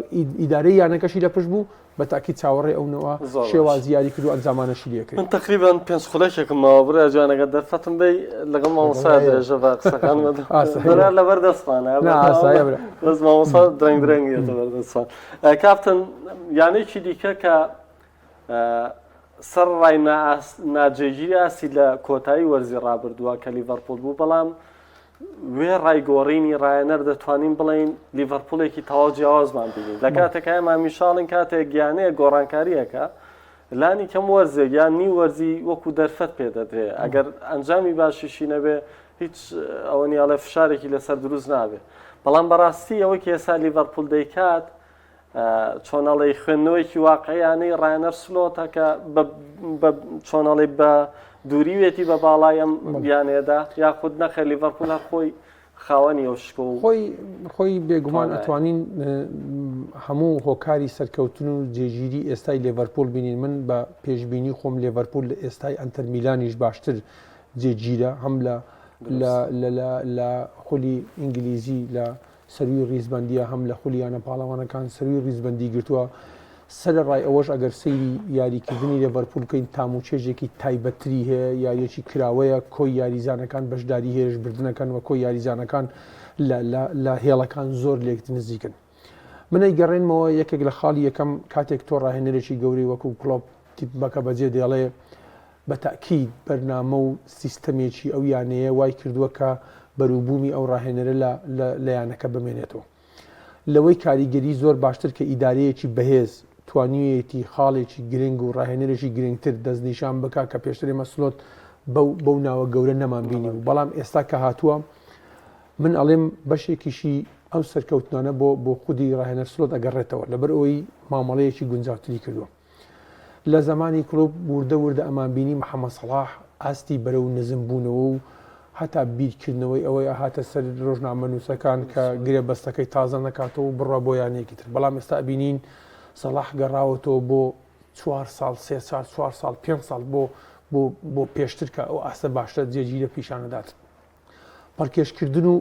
ئیدارەی یانەکەشی لە پشت بوو بە تاکید چاوەڕێی ئەو نەوە شێوازی یاری کرد و ئەنجامانەشی لێ کرد. من تەقریبەن پێنج خولەکێکم ماوە برا جوان ئەگەر دەرفەتم بەی لەگەڵ مامۆستا درێژە بە قسەکان برا لەبەر دەستمانە بەس مامۆستا درەنگ درەنگ یەتە بەر دەستمان کاپتن یانێکی دیکە کە سەر ڕای ناجێگیری ئاستی لە کۆتایی وەرزی ڕابردووە کە لیڤەرپول بوو بەڵام وێڕای گۆڕینی ڕایەنەر دەتوانین بڵێین لیڤەرپوڵێکی تەواو جیاوازمان بینی لە کاتێکا ئێمە میشاڵین کاتێک یانەیە گۆڕانکاریەکە لانی کەم وەرزێک یان نیو وەرزی وەکو دەرفەت پێ دەدرێ ئەگەر ئەنجامی باشیشی نەبێ هیچ ئەوە نیاڵێ فشارێکی لەسەر دروست نابێ بەڵام بەڕاستی ئەوەی کە ئێستا لیڤەرپول دەیکات چۆنەڵی خوێندنەوەیکی واقعیانەی ڕایەنەر سلۆتە کە چۆنەڵی بە دووریوێتی بە باڵای ئەم یانەیەدا یاخود نەخێر لیڤەرپول هەر خۆی خاوەنی ئەو شکۆ و خۆی خۆی بێگومان ئەتوانین هەموو هۆکاری سەرکەوتن و جێگیری ئێستای لێڤەرپول بینین من بە پێشبینی خۆم لێڤەرپول لە ئێستای ئەنتەر میلانیش باشتر جێگیرە هەم لە لە خولی ئینگلیزی لە سەرووی ڕیزبەندییە، هەم لە خولی یانە پاڵەوانەکان سەرووی ڕیزبەندی گرتووە، سەرەڕای ئەوەش ئەگەر سەیری یاریکردنی لێڤەرپوول بکەین تام و چێژێکی تایبەتتری هەیە، یارییەکی کراوەیە، کۆی یاریزانەکان بەشداری هێرشبردنەکەن و کۆی یاریزانەکان لە هێڵەکان زۆر لێک نزیکن. من ئەیگەڕێنمەوە یەکێک لە خاڵی یەکەم کاتێک تۆ ڕاهێنەرێکی گەورەی وەکو کلۆپ تیپەکە بەجێ دێڵێ، بە تەئکید بەرنامە و سیستەمێکی ئەو یانەیە وای کردووە کە بەروبوومی ئەو ڕاهێنەرە لە لە یانەکە بمێنێتەوە. لەوەی کاریگەری زۆر باشتر کە ئیدارەیەکی بەهێز توانیویەتی خاڵێکی گرنگ و ڕاهێنەرێکی گرنگتر دەستنیشان بکا کە پێشتر ئێمە سلۆت بەو بەو ناوە گەورە نەمان بینیبوو بەڵام ئێستا کە هاتووە من ئەڵێم بەشێکیشی ئەو سەرکەوتنانە بۆ بۆ خودی ڕاهێنەر سلۆت ئەگەڕێتەوە لەبەر ئەوەی مامەڵەیەکی گونجاوتری کردووە. لە زەمانی کلۆپ وردە وردە ئەمانبینی محەمەد سەڵاح ئاستی بەرەو نزم بوونەوە و هەتا بیرکردنەوەی ئەوەی ئەهاتە سەر ڕۆژنامەنووسەکان کە گرێبەستەکەی تازە نەکاتەوە و بڕوا بۆ یانەیەکی تر بەڵام ئێستا ئەبینین سەڵاح گەڕاوەتەوە بۆ چوار ساڵ سێ ساڵ چوار ساڵ پێنج ساڵ بۆ بۆ بۆ پێشتر کە ئەو ئاستە باشتر جێگیرە پیشانەدات. پەلکێشکردن و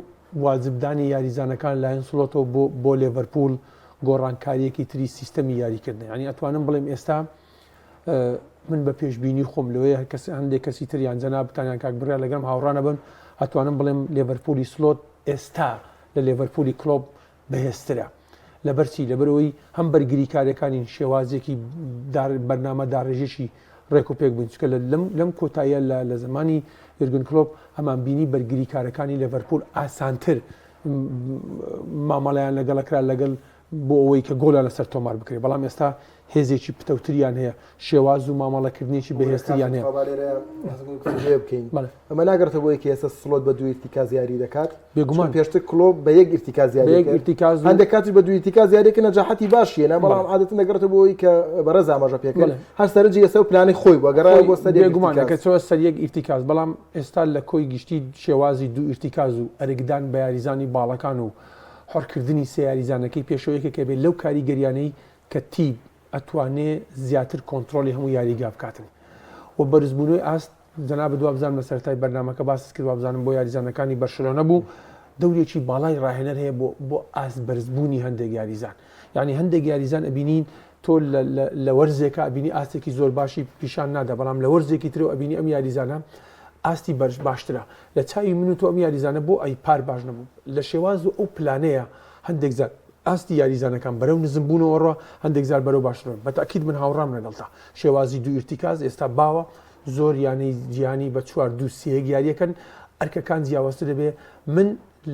واجبدانی یاریزانەکان لایەن سڵۆتەوە بۆ بۆ لێڤەرپوول گۆڕانکارییەکی تری سیستەمی یاریکردنە یانی ئەتوانم بڵێم ئێستا. من بە پێشبینی خۆم لەوەیە هەر کەس هەندێک کەسی تر یان جەنابتان یان کاک بڕیار لەگەڵم هاوڕا نەبن ئەتوانم بڵێم لێڤەرپولی سلۆت ئێستا لە لێڤەرپولی کلۆپ بەهێزترە لەبەرچی لەبەرئەوەی هەم بەرگریکارەکانی شێوازێکی بەرنامە داڕێژێکی ڕێک و پێک بوون چکە لەم لەم کۆتاییە لە لە زمانی یورگن کلۆپ ئەمان بینی بەرگریکارەکانی لێڤەرپول ئاسانتر مامەڵەیان لەگەڵەکرا لەگەڵ بۆ ئەوەی کە گۆڵیان لەسەر تۆمار بکرێت، بەڵام ئێستا هێزێکی پتەوتریان هەیە، شێواز و مامەڵەکردنێکی بەهێزتریان هەیە. ئەمە ناگەڕێتەوە بۆ یەکی ئێستا سڵۆت بە دوو ئیرتیکاز یاری دەکات بێگومان پێشتر کلۆپ بە یەک ئیرتیکاز یاری کرد ئیرتیکاز هەندێک کاتیش بە دوو ئیرتیکاز یاری کرد نەجاحەتی باشی هێنا بەڵام عادەتەن دەگەڕێتەوە بۆ ئەوەی کە بەڕێز ئاماژە پێ کرد هەر سەرنجی لەسەر پلانی خۆی بوو گەڕایەوە بۆ سەر یەک بێگومان ئەگەر چۆ سەر یەک ئیرتیکاز بەڵام ئێستا لە کۆی گشتی شێوازی دوو ئیرتیکاز و ئەرکدان بە یاریزانی باڵەکان و حڕکردنی سێ یاریزانەکەی پێشەوە یەکێکە بێت لەو کاریگەریانەی کە تیپ ئەتوانێ زیاتر کۆنترۆڵی هەموو یاریگا بکاتن و بەرزبوونەوەی ئاست جەنابت وابزانم لە سەرەتای بەرنامەکە باست کرد وابزانم بۆ یاریزانەکانی بەرشلۆنە بوو دەورێکی باڵای ڕاهێنەر هەیە بۆ بۆ ئاست بەرزبوونی هەندێک یاریزان یعنی هەندێک یاریزان ئەبینین تۆ لە وەرزێکا ئەبینی ئاستێکی زۆر باشی پیشان نادا بەڵام لە وەرزێکی ترەوە ئەبینی ئەم یاریزانە ئاستی بەرز باشترە لە چاوی من و تۆ ئەم یاریزانە بۆ ئەی پار باش نەبوو لە شێواز و ئەو پلانەیە هەندێک جار ئاستی یاریزانەکان بەرەو نزم بوونەوە ڕۆ هەندێک جار بەرەو باشترن بە تاکید من هاوڕام لەگەڵتا شێوازی دوو ئیرتیکاز ئێستا باوە زۆر یانەی جیهانی بە چوار دوو سێ یاریەکەن ئەرکەکان جیاوازتر دەبێ من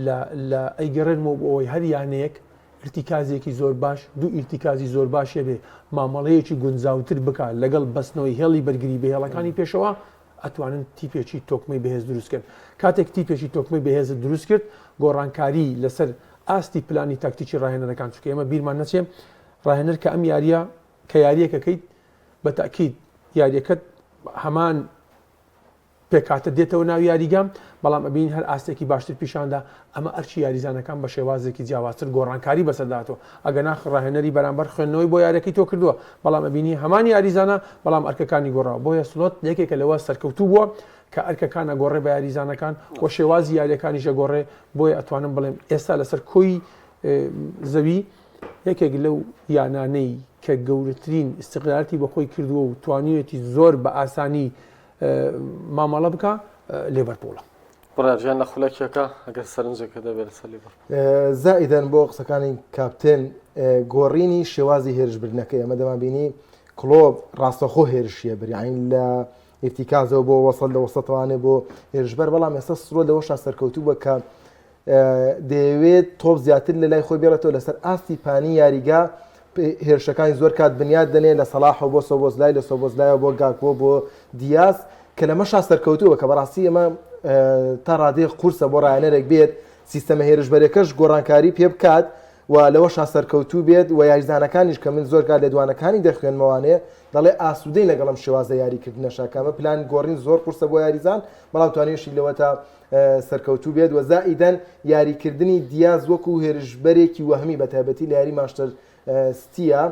لە لە ئەیگەڕێنمەوە بۆ ئەوەی هەر یانەیەک ئیرتیکازێکی زۆر باش، دوو ئیرتیکازی زۆر باش هەبێ، مامەڵەیەکی گونجاوتر بکا لەگەڵ بەستنەوەی هێڵی بەرگری بە هێڵەکانی پێشەوە، ئەتوانن تیپێکی تۆکمەی بەهێز دروست کەن. کاتێک تیپێکی تۆکمەی بەهێزت دروست کرد، گۆڕانکاری لەسەر ئاستی پلانی تاکتیکی ڕاهێنەرەکان، چونکە ئێمە بیرمان نەچێ ڕاهێنەر کە ئەم یارییە کە یارییەکەکەیت بە تەئکید یارییەکەت هەمان پێکهاتە دێتەوە ناو یاریگا، بەڵام ئەبینین هەر ئاستێکی باشتر پیشاندا، ئەمە ئەرکی یاریزانەکان بە شێوازێکی جیاوازتر گۆڕانکاری بەسەردا هاتووە، ئەگەنا ڕاهێنەری بەرامبەر خوێندنەوەی بۆ یاریەکەی تۆ کردووە، بەڵام ئەبینی هەمان یاریزانە بەڵام ئەرکەکانی گۆڕاوە، بۆیە سلۆت یەکێکە لەوە سەرکەوتوو بووە کە ئەرکەکان ئەگۆڕێ بە یاریزانەکان و شێوازی یاریەکانیش ئەگۆڕێ، بۆیە ئەتوانم بڵێم ئێستا لەسەر کۆی زەوی یەکێک لەو یانانەی کە گەورەترین ئیستقلالاتی بەخۆی کردووە و توانیویەتی زۆر بە ئاسانی مامەڵە بکا لێڤەرپوڵە. بڕیار گیان لە خولەکێکە ئەگەر سەرنجێکە دەبێت لەسەر لیڤەرپوڵ. زائیدەن بۆ قسەکانی کاپتن گۆڕینی شێوازی هێرشبردنەکەی ئەمە دەمانبینی کلۆب ڕاستەخۆ هێرشیە بریان لە ئیرتیکازەوە بۆ وەسەڵ لە وەسەتوانێ بۆ هێرشبەر بەڵام ئێستا سرۆ لەوەشا سەرکەوتوو بە کە دەیەوێت تۆپ زیاتر لە لای خۆی بێڵێتەوە لەسەر ئاستی پانی یاریگا هێرشەکانی زۆر کات بنیاد دەنێ لە سەڵاحەوە بۆ سۆبۆزلای لە سۆبۆزلایەوە بۆ گاکبۆ بۆ دیاز کە لەمەشا سەرکەوتووە کە بەڕاستی ئەمە تا ڕادەیەک قورسە بۆ ڕایەنەرێک بێت سیستەمە هێرشبەرەکەش گۆڕانکاری پێ بکات و لەوەشا سەرکەوتوو بێت و یاریزانەکانیش کە من زۆر کات لێدوانەکانی دەخوێنمەوانێ دەڵێ ئاسوودەین لەگەڵ ئەم شێوازە یاریکردنەشا کە ئەمە پلان گۆڕین زۆر قورسە بۆ یاریزان بەڵام توانیویشی لەوە تا سەرکەوتوو بێت و زائیدەن یاریکردنی دیاز وەکو هێرشبەرێکی وەهمی بە تایبەتی لە یاری مانچستەر ستیە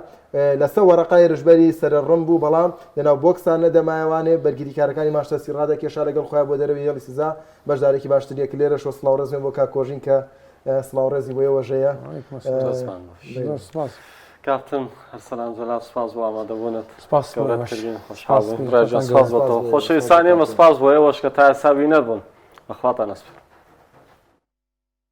لەسەر وەرەقە هێرشبەری سەرڕم بوو بەڵام لەناو بۆکسان نەدەمایەوانێ بەرگریکارەکانی مانچستەر سی ڕادەکێشا لەگەڵ خۆیان بۆ دەرەوەی هێڵی سزا بەشدارێکی باشتریە کە لێرەشەوە سڵاو ڕێزمێ بۆ کاک کۆژین کە سڵاو ڕێزی بۆ ئێوەش هەیە. سپاس کاپتن ئەرسەلان جەلال سپاس بۆ ئامادەبوونت سپاس گەورەت کردین خۆشحاڵ بووین ڕێژە سپاس بۆ تۆ خۆشەویستانی ئێمە سپاس بۆ ئێوەش کە تا ئێستا بینەر بوون بەخواتان ئەسپێرم.